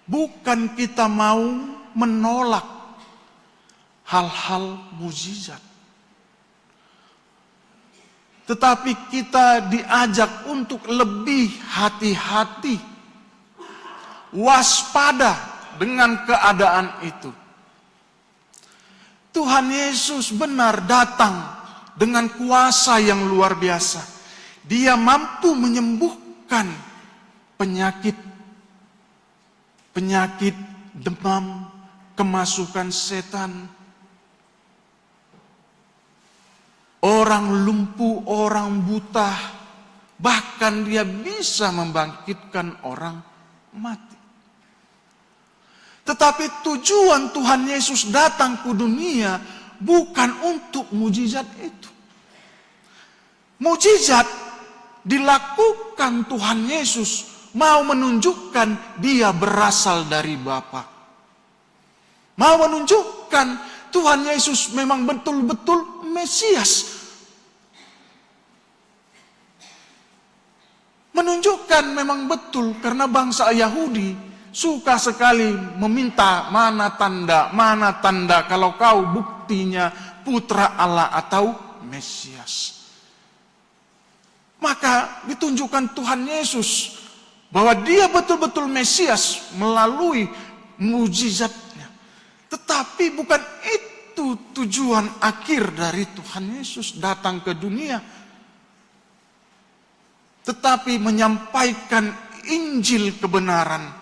bukan kita mau menolak hal-hal mujizat, tetapi kita diajak untuk lebih hati-hati, waspada dengan keadaan itu. Tuhan Yesus benar datang dengan kuasa yang luar biasa. Dia mampu menyembuhkan penyakit, penyakit demam, kemasukan setan, orang lumpuh, orang buta, bahkan dia bisa membangkitkan orang mati. Tetapi tujuan Tuhan Yesus datang ke dunia bukan untuk mujizat itu. Mujizat dilakukan Tuhan Yesus mau menunjukkan Dia berasal dari Bapa. Mau menunjukkan Tuhan Yesus memang betul-betul Mesias. Menunjukkan memang betul, karena bangsa Yahudi suka sekali meminta, "Mana tanda, mana tanda kalau kau buktinya Putra Allah atau Mesias?" Maka ditunjukkan Tuhan Yesus bahwa Dia betul-betul Mesias melalui mujizatnya. Tetapi bukan itu tujuan akhir dari Tuhan Yesus datang ke dunia, tetapi menyampaikan Injil kebenaran,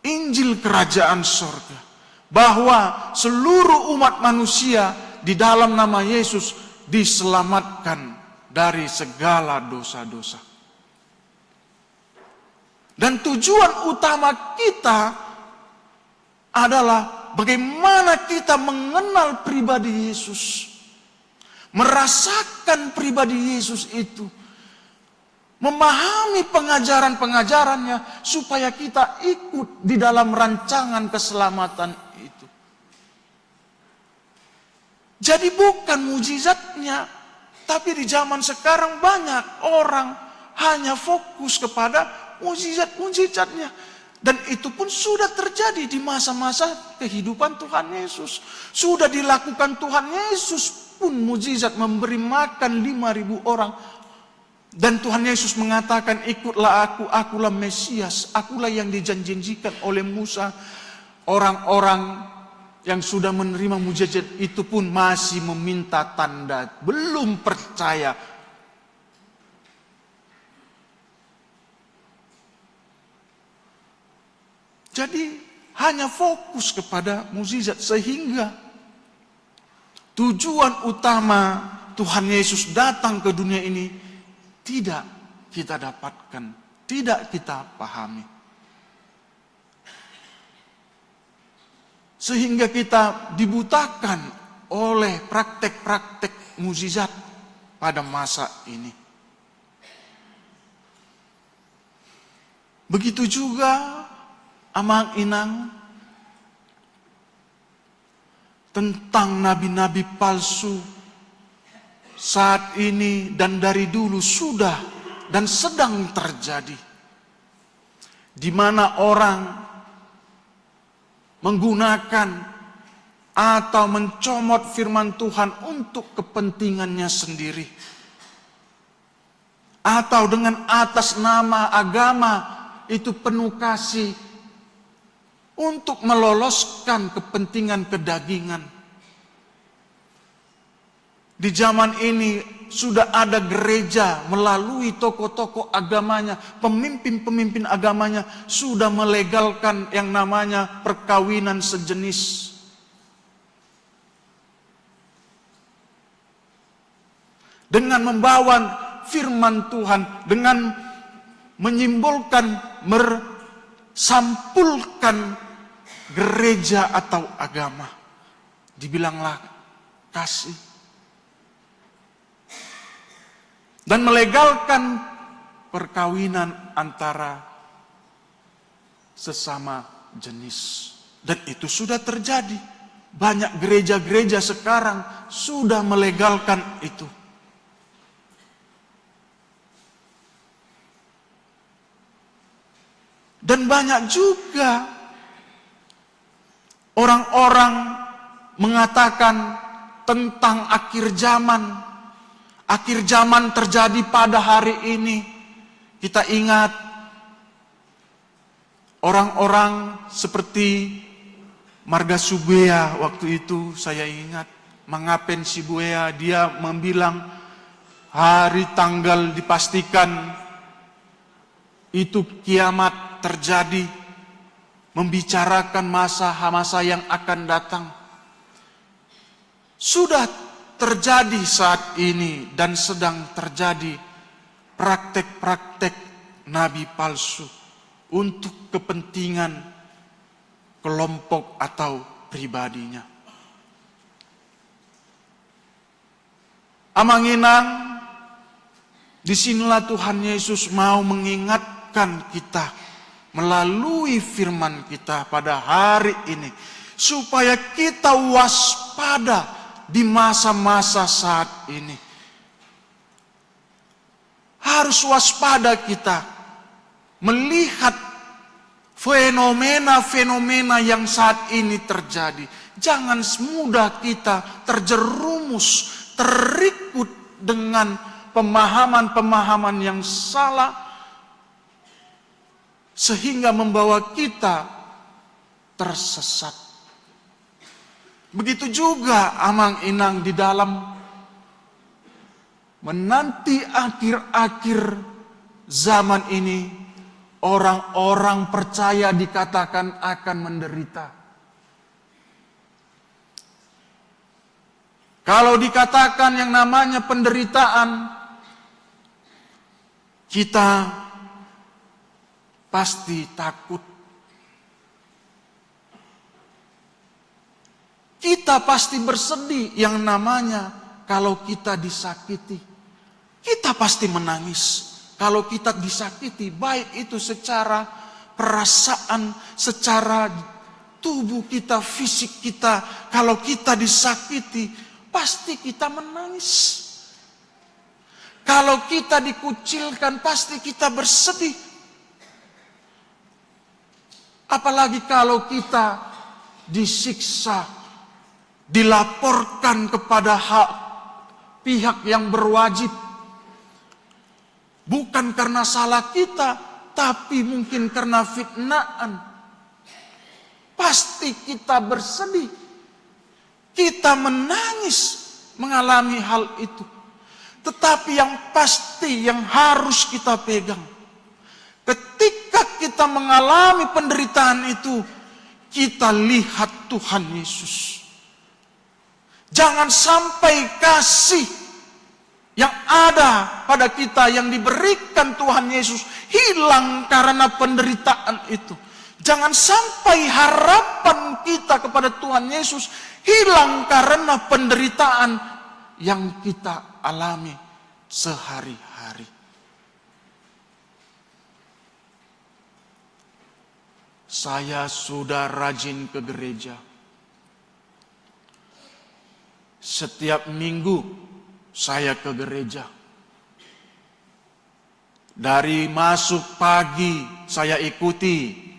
Injil kerajaan sorga, bahwa seluruh umat manusia di dalam nama Yesus diselamatkan dari segala dosa-dosa. Dan tujuan utama kita adalah bagaimana kita mengenal pribadi Yesus, merasakan pribadi Yesus itu, memahami pengajaran-pengajarannya, supaya kita ikut di dalam rancangan keselamatan itu. Jadi bukan mujizatnya, tapi di zaman sekarang banyak orang hanya fokus kepada mujizat-mujizatnya. Dan itu pun sudah terjadi di masa-masa kehidupan Tuhan Yesus. Sudah dilakukan Tuhan Yesus pun mujizat, memberi makan lima ribu orang. Dan Tuhan Yesus mengatakan, "Ikutlah Aku, Akulah Mesias, Akulah yang dijanjikan oleh Musa." Orang-orang yang sudah menerima mujizat itu pun masih meminta tanda, belum percaya. Jadi, hanya fokus kepada mujizat, sehingga Tujuan utama Tuhan Yesus datang ke dunia ini tidak kita dapatkan, tidak kita pahami. Sehingga kita dibutakan oleh praktek-praktek mujizat pada masa ini. Begitu juga, amang inang, tentang nabi-nabi palsu saat ini dan dari dulu sudah dan sedang terjadi, di mana orang menggunakan atau mencomot firman Tuhan untuk kepentingannya sendiri, atau dengan atas nama agama itu penuh kasih untuk meloloskan kepentingan kedagingan. Di zaman ini sudah ada gereja melalui tokoh-tokoh agamanya, pemimpin-pemimpin agamanya sudah melegalkan yang namanya perkawinan sejenis. Dengan membawa firman Tuhan, dengan menyimbolkan, mersampulkan gereja atau agama. Dibilanglah kasih. Dan melegalkan perkawinan antara sesama jenis. Dan itu sudah terjadi. Banyak gereja-gereja sekarang sudah melegalkan itu. Dan banyak juga orang-orang mengatakan tentang akhir zaman. Akhir zaman terjadi pada hari ini. Kita ingat orang-orang seperti marga Subuea waktu itu, saya ingat, Mangapen Sibuea, dia membilang hari tanggal dipastikan itu kiamat terjadi, membicarakan masa-masa yang akan datang. Sudah terjadi saat ini dan sedang terjadi praktek-praktek nabi palsu untuk kepentingan kelompok atau pribadinya. Amang inang, disinilah Tuhan Yesus mau mengingatkan kita melalui firman kita pada hari ini, supaya kita waspada di masa-masa saat ini. Harus waspada kita melihat fenomena-fenomena yang saat ini terjadi. Jangan mudah kita terjerumus, terikut dengan pemahaman-pemahaman yang salah, sehingga membawa kita tersesat. Begitu juga amang inang di dalam menanti akhir-akhir zaman ini, orang-orang percaya dikatakan akan menderita. Kalau dikatakan yang namanya penderitaan, kita pasti takut. Kita pasti bersedih yang namanya kalau kita disakiti. Kita pasti menangis kalau kita disakiti, baik itu secara perasaan, secara tubuh kita, fisik kita. Kalau kita disakiti, pasti kita menangis. Kalau kita dikucilkan, pasti kita bersedih. Apalagi kalau kita disiksa, dilaporkan kepada hak pihak yang berwajib. Bukan karena salah kita, tapi mungkin karena fitnaan. Pasti kita bersedih. Kita menangis mengalami hal itu. Tetapi yang pasti, yang harus kita pegang, ketika kita mengalami penderitaan itu, kita lihat Tuhan Yesus. Jangan sampai kasih yang ada pada kita, yang diberikan Tuhan Yesus, hilang karena penderitaan itu. Jangan sampai harapan kita kepada Tuhan Yesus hilang karena penderitaan yang kita alami sehari-hari. Saya sudah rajin ke gereja. Setiap minggu saya ke gereja. Dari masuk pagi saya ikuti.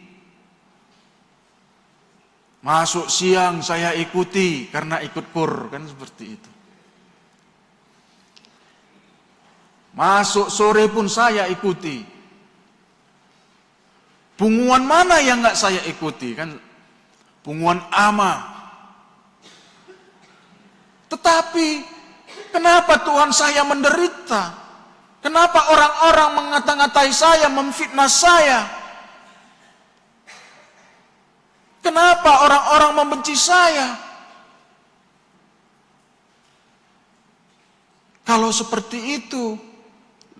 Masuk siang saya ikuti karena ikut kur, kan seperti itu. Masuk sore pun saya ikuti. Punguan mana yang nggak saya ikuti, kan? Punguan ama. Tetapi kenapa Tuhan saya menderita? Kenapa orang-orang mengata-ngatai saya, memfitnah saya? Kenapa orang-orang membenci saya? Kalau seperti itu,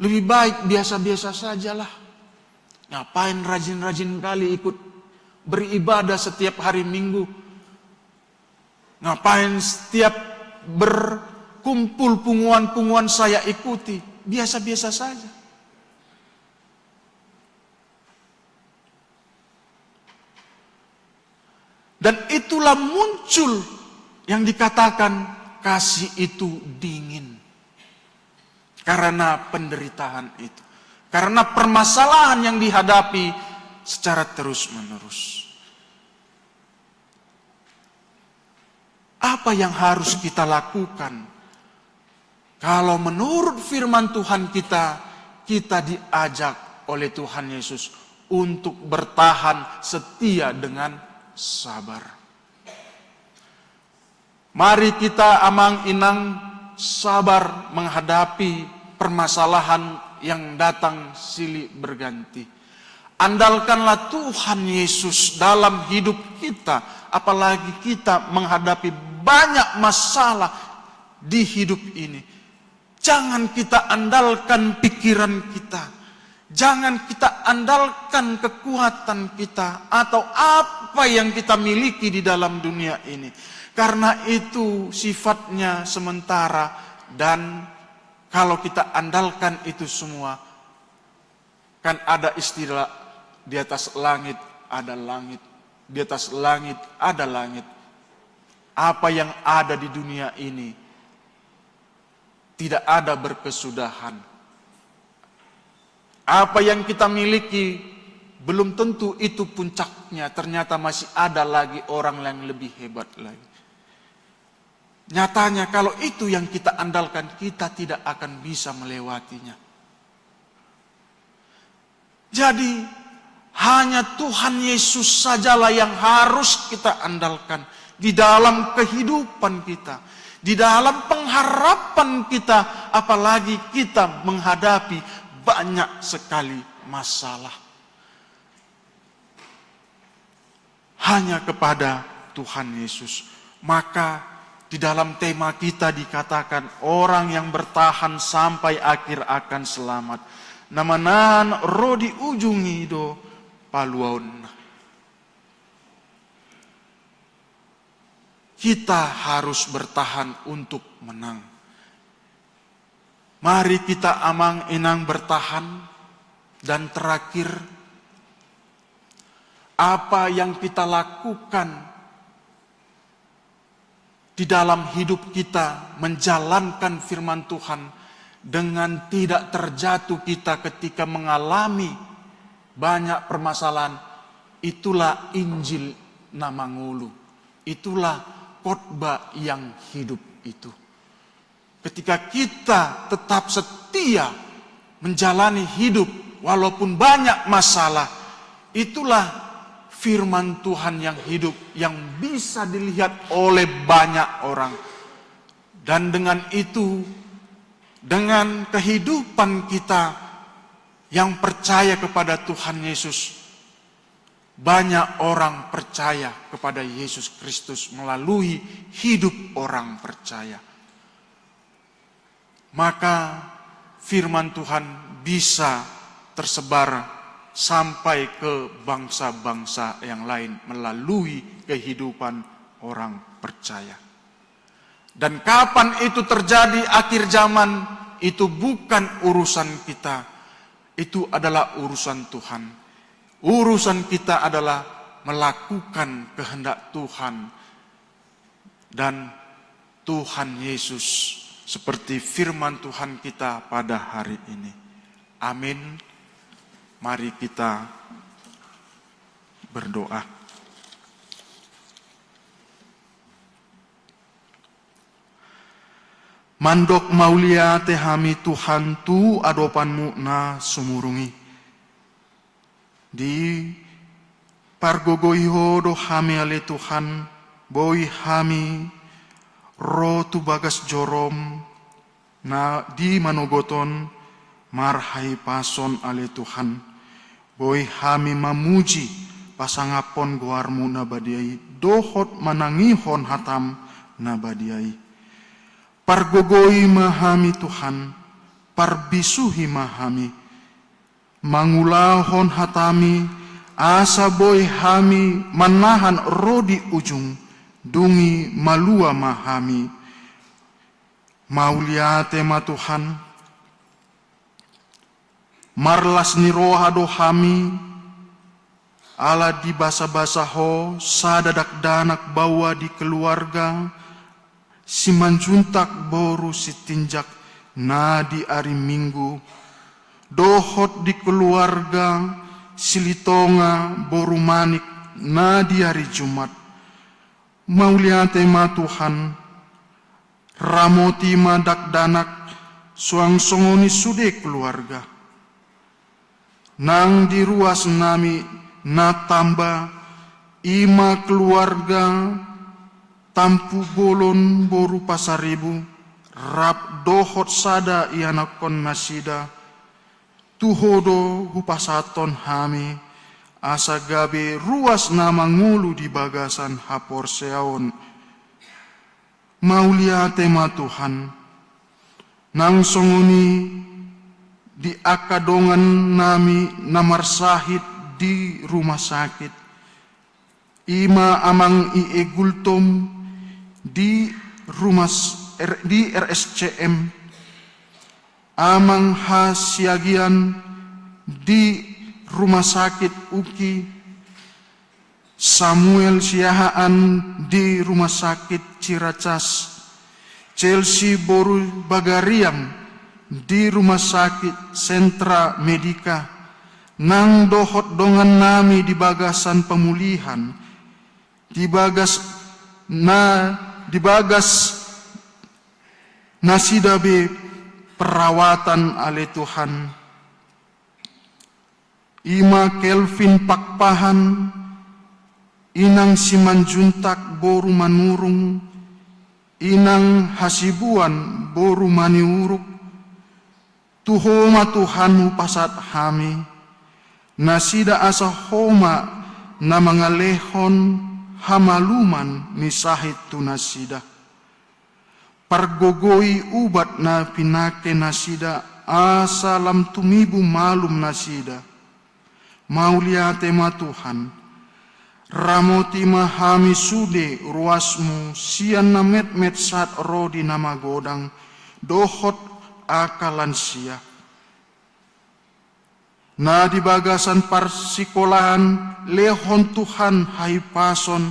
lebih baik biasa-biasa sajalah. Ngapain rajin-rajin kali ikut beribadah setiap hari Minggu? Ngapain setiap berkumpul punguan-punguan saya ikuti? Biasa-biasa saja. Dan itulah muncul yang dikatakan kasih itu dingin. Karena penderitaan itu. Karena permasalahan yang dihadapi secara terus-menerus. Apa yang harus kita lakukan? Kalau menurut firman Tuhan kita, kita diajak oleh Tuhan Yesus untuk bertahan setia dengan sabar. Mari kita, amang inang, sabar menghadapi permasalahan yang datang silih berganti. Andalkanlah Tuhan Yesus dalam hidup kita, apalagi kita menghadapi banyak masalah di hidup ini. Jangan kita andalkan pikiran kita. Jangan kita andalkan kekuatan kita atau apa yang kita miliki di dalam dunia ini. Karena itu sifatnya sementara, dan kalau kita andalkan itu semua, kan ada istilah, di atas langit ada langit, di atas langit ada langit. Apa yang ada di dunia ini tidak ada berkesudahan. Apa yang kita miliki belum tentu itu puncaknya, ternyata masih ada lagi orang yang lebih hebat lagi. Nyatanya, kalau itu yang kita andalkan, kita tidak akan bisa melewatinya. Jadi, hanya Tuhan Yesus sajalah yang harus kita andalkan di dalam kehidupan kita, di dalam pengharapan kita, apalagi kita menghadapi banyak sekali masalah. Hanya kepada Tuhan Yesus. Maka di dalam tema kita dikatakan, orang yang bertahan sampai akhir akan selamat. Na manahan ro di ujung i do paluaonna. Kita harus bertahan untuk menang. Mari kita, amang inang, bertahan. Dan terakhir, apa yang kita lakukan di dalam hidup kita menjalankan firman Tuhan dengan tidak terjatuh kita ketika mengalami banyak permasalahan, itulah Injil na mangolu, itulah khotbah yang hidup itu. Ketika kita tetap setia menjalani hidup walaupun banyak masalah, itulah firman Tuhan yang hidup, yang bisa dilihat oleh banyak orang. Dan dengan itu, dengan kehidupan kita yang percaya kepada Tuhan Yesus, Banyak orang percaya kepada Yesus Kristus melalui hidup orang percaya. Maka firman Tuhan bisa tersebar sampai ke bangsa-bangsa yang lain melalui kehidupan orang percaya. Dan kapan itu terjadi, akhir zaman, itu bukan urusan kita. Itu adalah urusan Tuhan. Urusan kita adalah melakukan kehendak Tuhan dan Tuhan Yesus, seperti firman Tuhan kita pada hari ini. Amin. Mari kita berdoa. Mandok mauliate hami, Tuhan, tu adopanmu na sumurung i. Dipargogoi Ho do hami, ale Tuhan, boi hami ro tu bagas jorom na di manogot on marhahipason, ale Tuhan. Boi hami mamuji, pasangaphon goarmu na badia i, dohot manangihon hatam na badia i. Pargogoi ma hami, Tuhan, parbisuhi ma hami, mangulahon hatami, asa boi hami manahan ro di ujung, dung i malua ma hami. Mauliate ma, Tuhan. Marlas ni roha do hami, ala dibasabasa Ho sada dakdanak baoa di keluarga Simanjuntak boru Sitinjak na di ari Minggu, dohot di keluarga Silitonga boru Manik na di ari Jumat. Mauliate ma, Tuhan, ramoti ma dakdanak, suang songon i sude keluarga. Nang di ruas nami na tamba, i ma keluarga Tampubolon boru Pasaribu, rap dohot sada ianakhon nasida, tu Ho do hupasahathon hami, asa gabe ruas na mangolu di bagasan haporseaon. Mauliate ma, Tuhan. Nang songon i di angka dongan nami na marsahit di rumah sakit, i ma Amang I E Gultom di rumah s-, R-, di R S C M, Amang H Siagian di Rumah Sakit U K I, Samuel Siahaan di Rumah Sakit Ciracas, Chelsea boru Bagariang di Rumah Sakit Sentra Medica, nang dohot dongan nami di bagasan pamulihan, di bagas na, di bagas nasida be perawatan, ale Tuhan. I ma Kelvin Pakpahan, Inang Simanjuntak boru Manurung, Inang Hasibuan boru Maniuruk, tu Ho ma, Tuhan, hupasahat hami nasida, asa Ho ma na mangalehon hamaluman ni sahit tu nasida. Pargogoi ubat na pinangke nasida, asa lam tumibu malum nasida. Mauliate ma, Tuhan. Ramoti ma hami sude ruasmu, sian na metmet sahat ro di na magodang, dohot angka lansia. Na di bagasan parsikolahan, lehon Tuhan hahipason,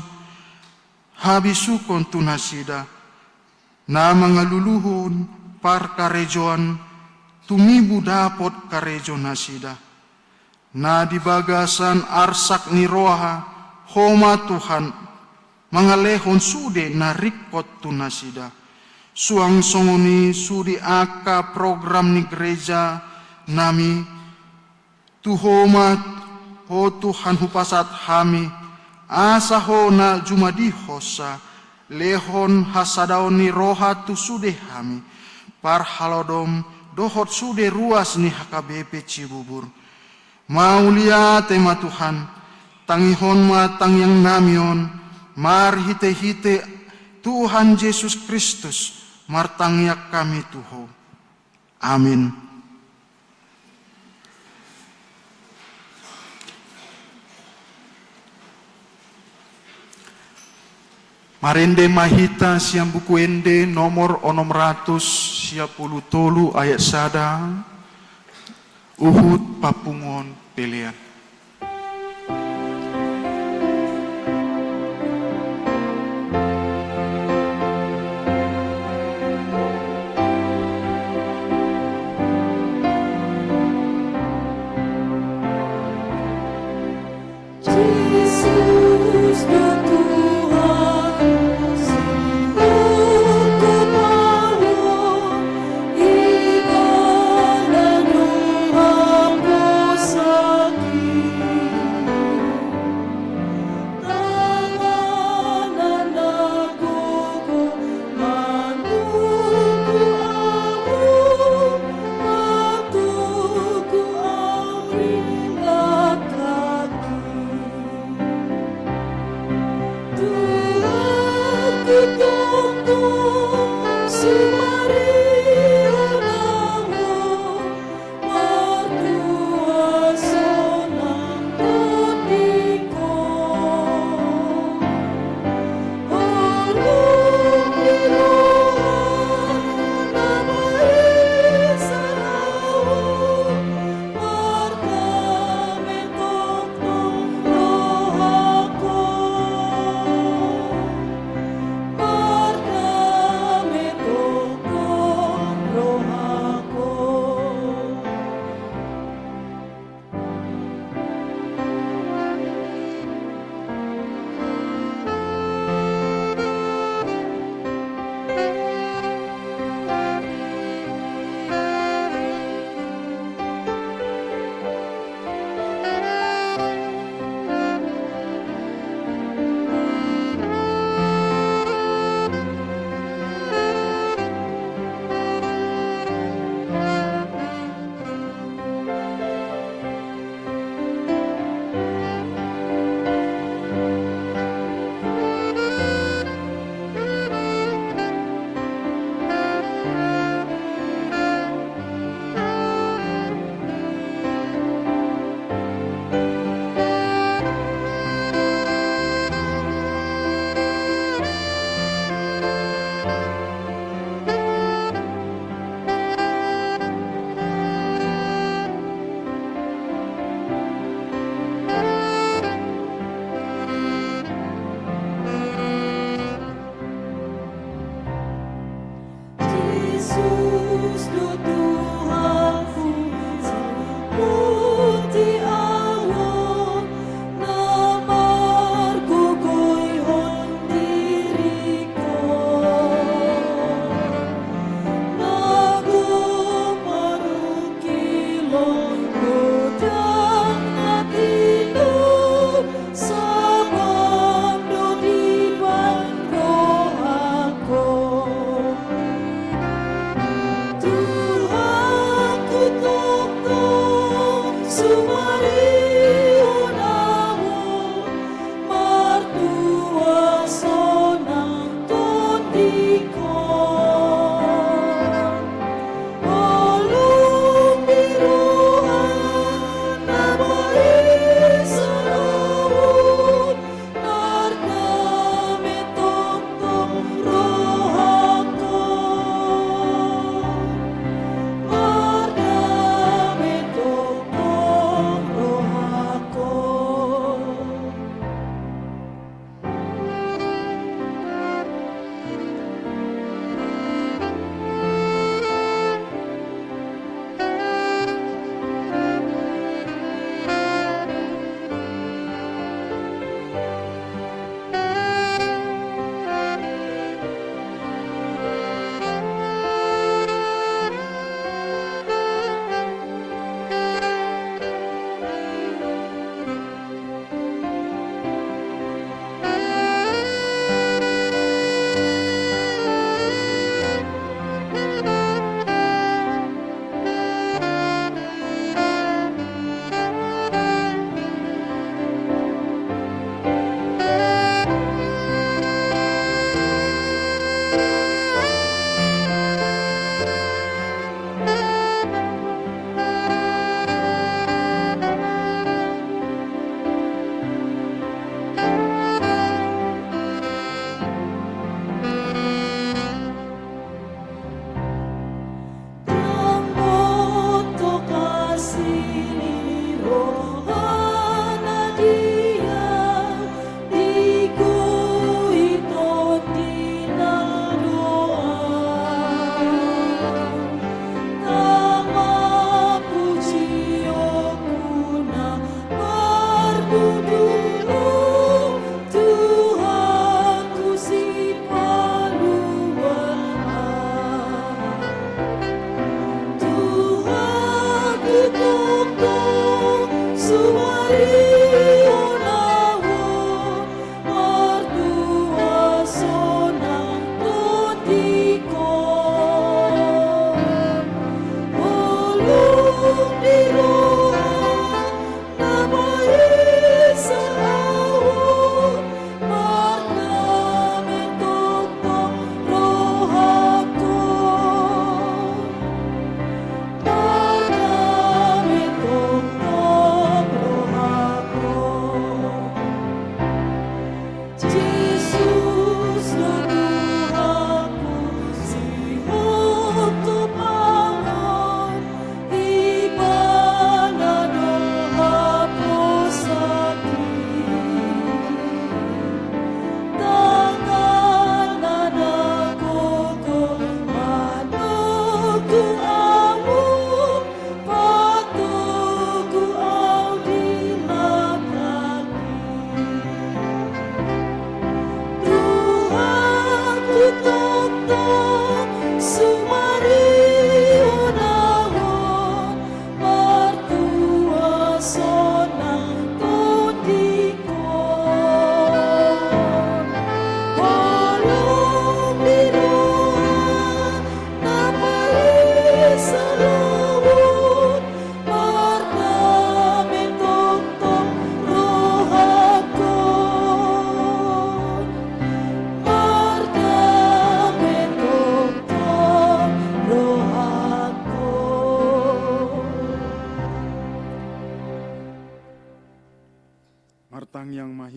habisukon tu nasida. Na mangaluluhon parkarejoan, tumibu dapot karejo nasida. Na di bagasan arsak ni roha, Ho ma, Tuhan, mangalehon sude na ringkot tu nasida. Suang songon i sude angka program ni gereja nami, tu Ho ma, Ho Tuhan, hupasahat hami, asa Ho na jumadihonsa, lehon hasadaon ni roha tu sude hami, parhalado dohot sude ruas ni H K B P Cibubur. Mauliate ma, Tuhan. Tangihon ma tangiangnami on, marhitehite Tuhan Jesus Kristus, martangiang hami tu Ho. Amin. Marende ma hita sian Buku Ende nomor onom ratus sia pulu tolu ayat sada, huhut papunguhon pelean.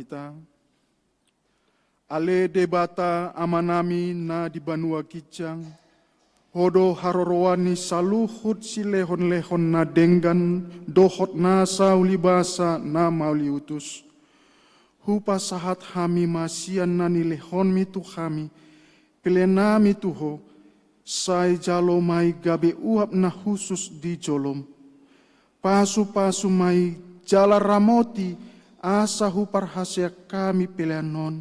ta. Ale Debata Amanami na di banua ginjang, Ho do haroroan ni saluhut silehonlehon na denggan dohot nasa ulibasa na mauliutus. Hupasahat hami ma sian na nilehonmi tu hami peleanami tu Ho, sai jalo ma i gabe uap na hushus di jolom. Pasupasu ma i jala ramoti, asa huparhaseang hami pelean on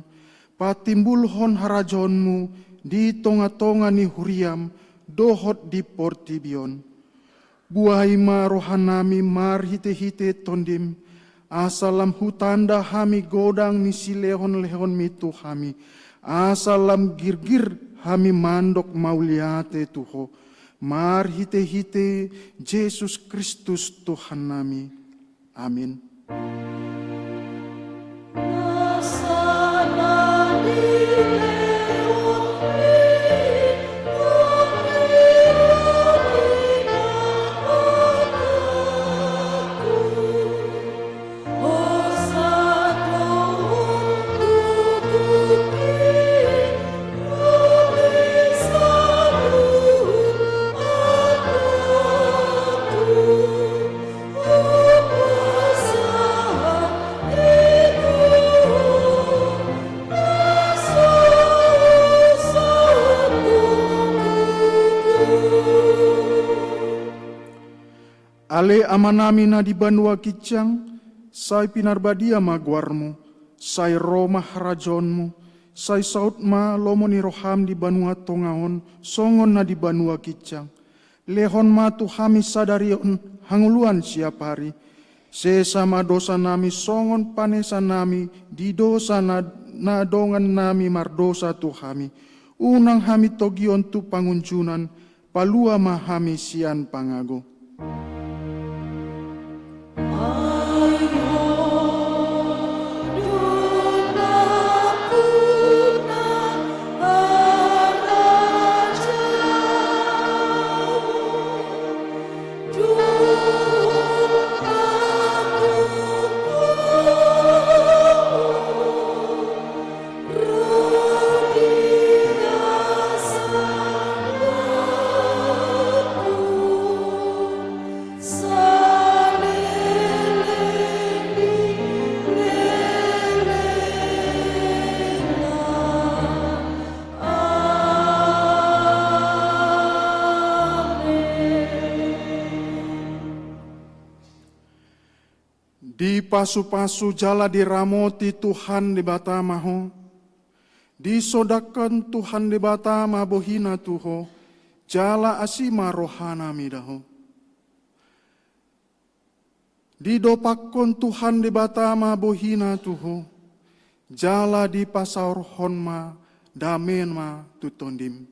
patimbulhon harajaonmu di tongatonga ni huriam dohot di portibi on. Buhai ma rohanami marhitehite Tondim, asa lam hutanda hami godang ni silehonlehonmi tu hami, asa lam girgir hami mandok mauliate tu Ho, marhitehite Jesus Kristus Tuhannami. Amin. Ale Amanami na di banua ginjang, sai pinarbadia ma goarmu, sai ro ma harajaonmu, sai saut ma lomo ni roham di banua tonga on, songon na di banua ginjang. Lehon ma tu hami sadari on hangoluan siapari. Sesa ma dosanami songon panesanami di dosa na, na dongannami mardosa tu hami. Unang hami togihon tu pangunjunan, palua ma hami sian pangago. Dipasupasu jala diramoti Tuhan Debata ma ho. Disondangkon Tuhan Debata ma bohina tu ho, jala asi ma rohana mida ho. Didompakkon Tuhan Debata ma bohina tu ho, jala dipasaorhon ma damena tu tondim.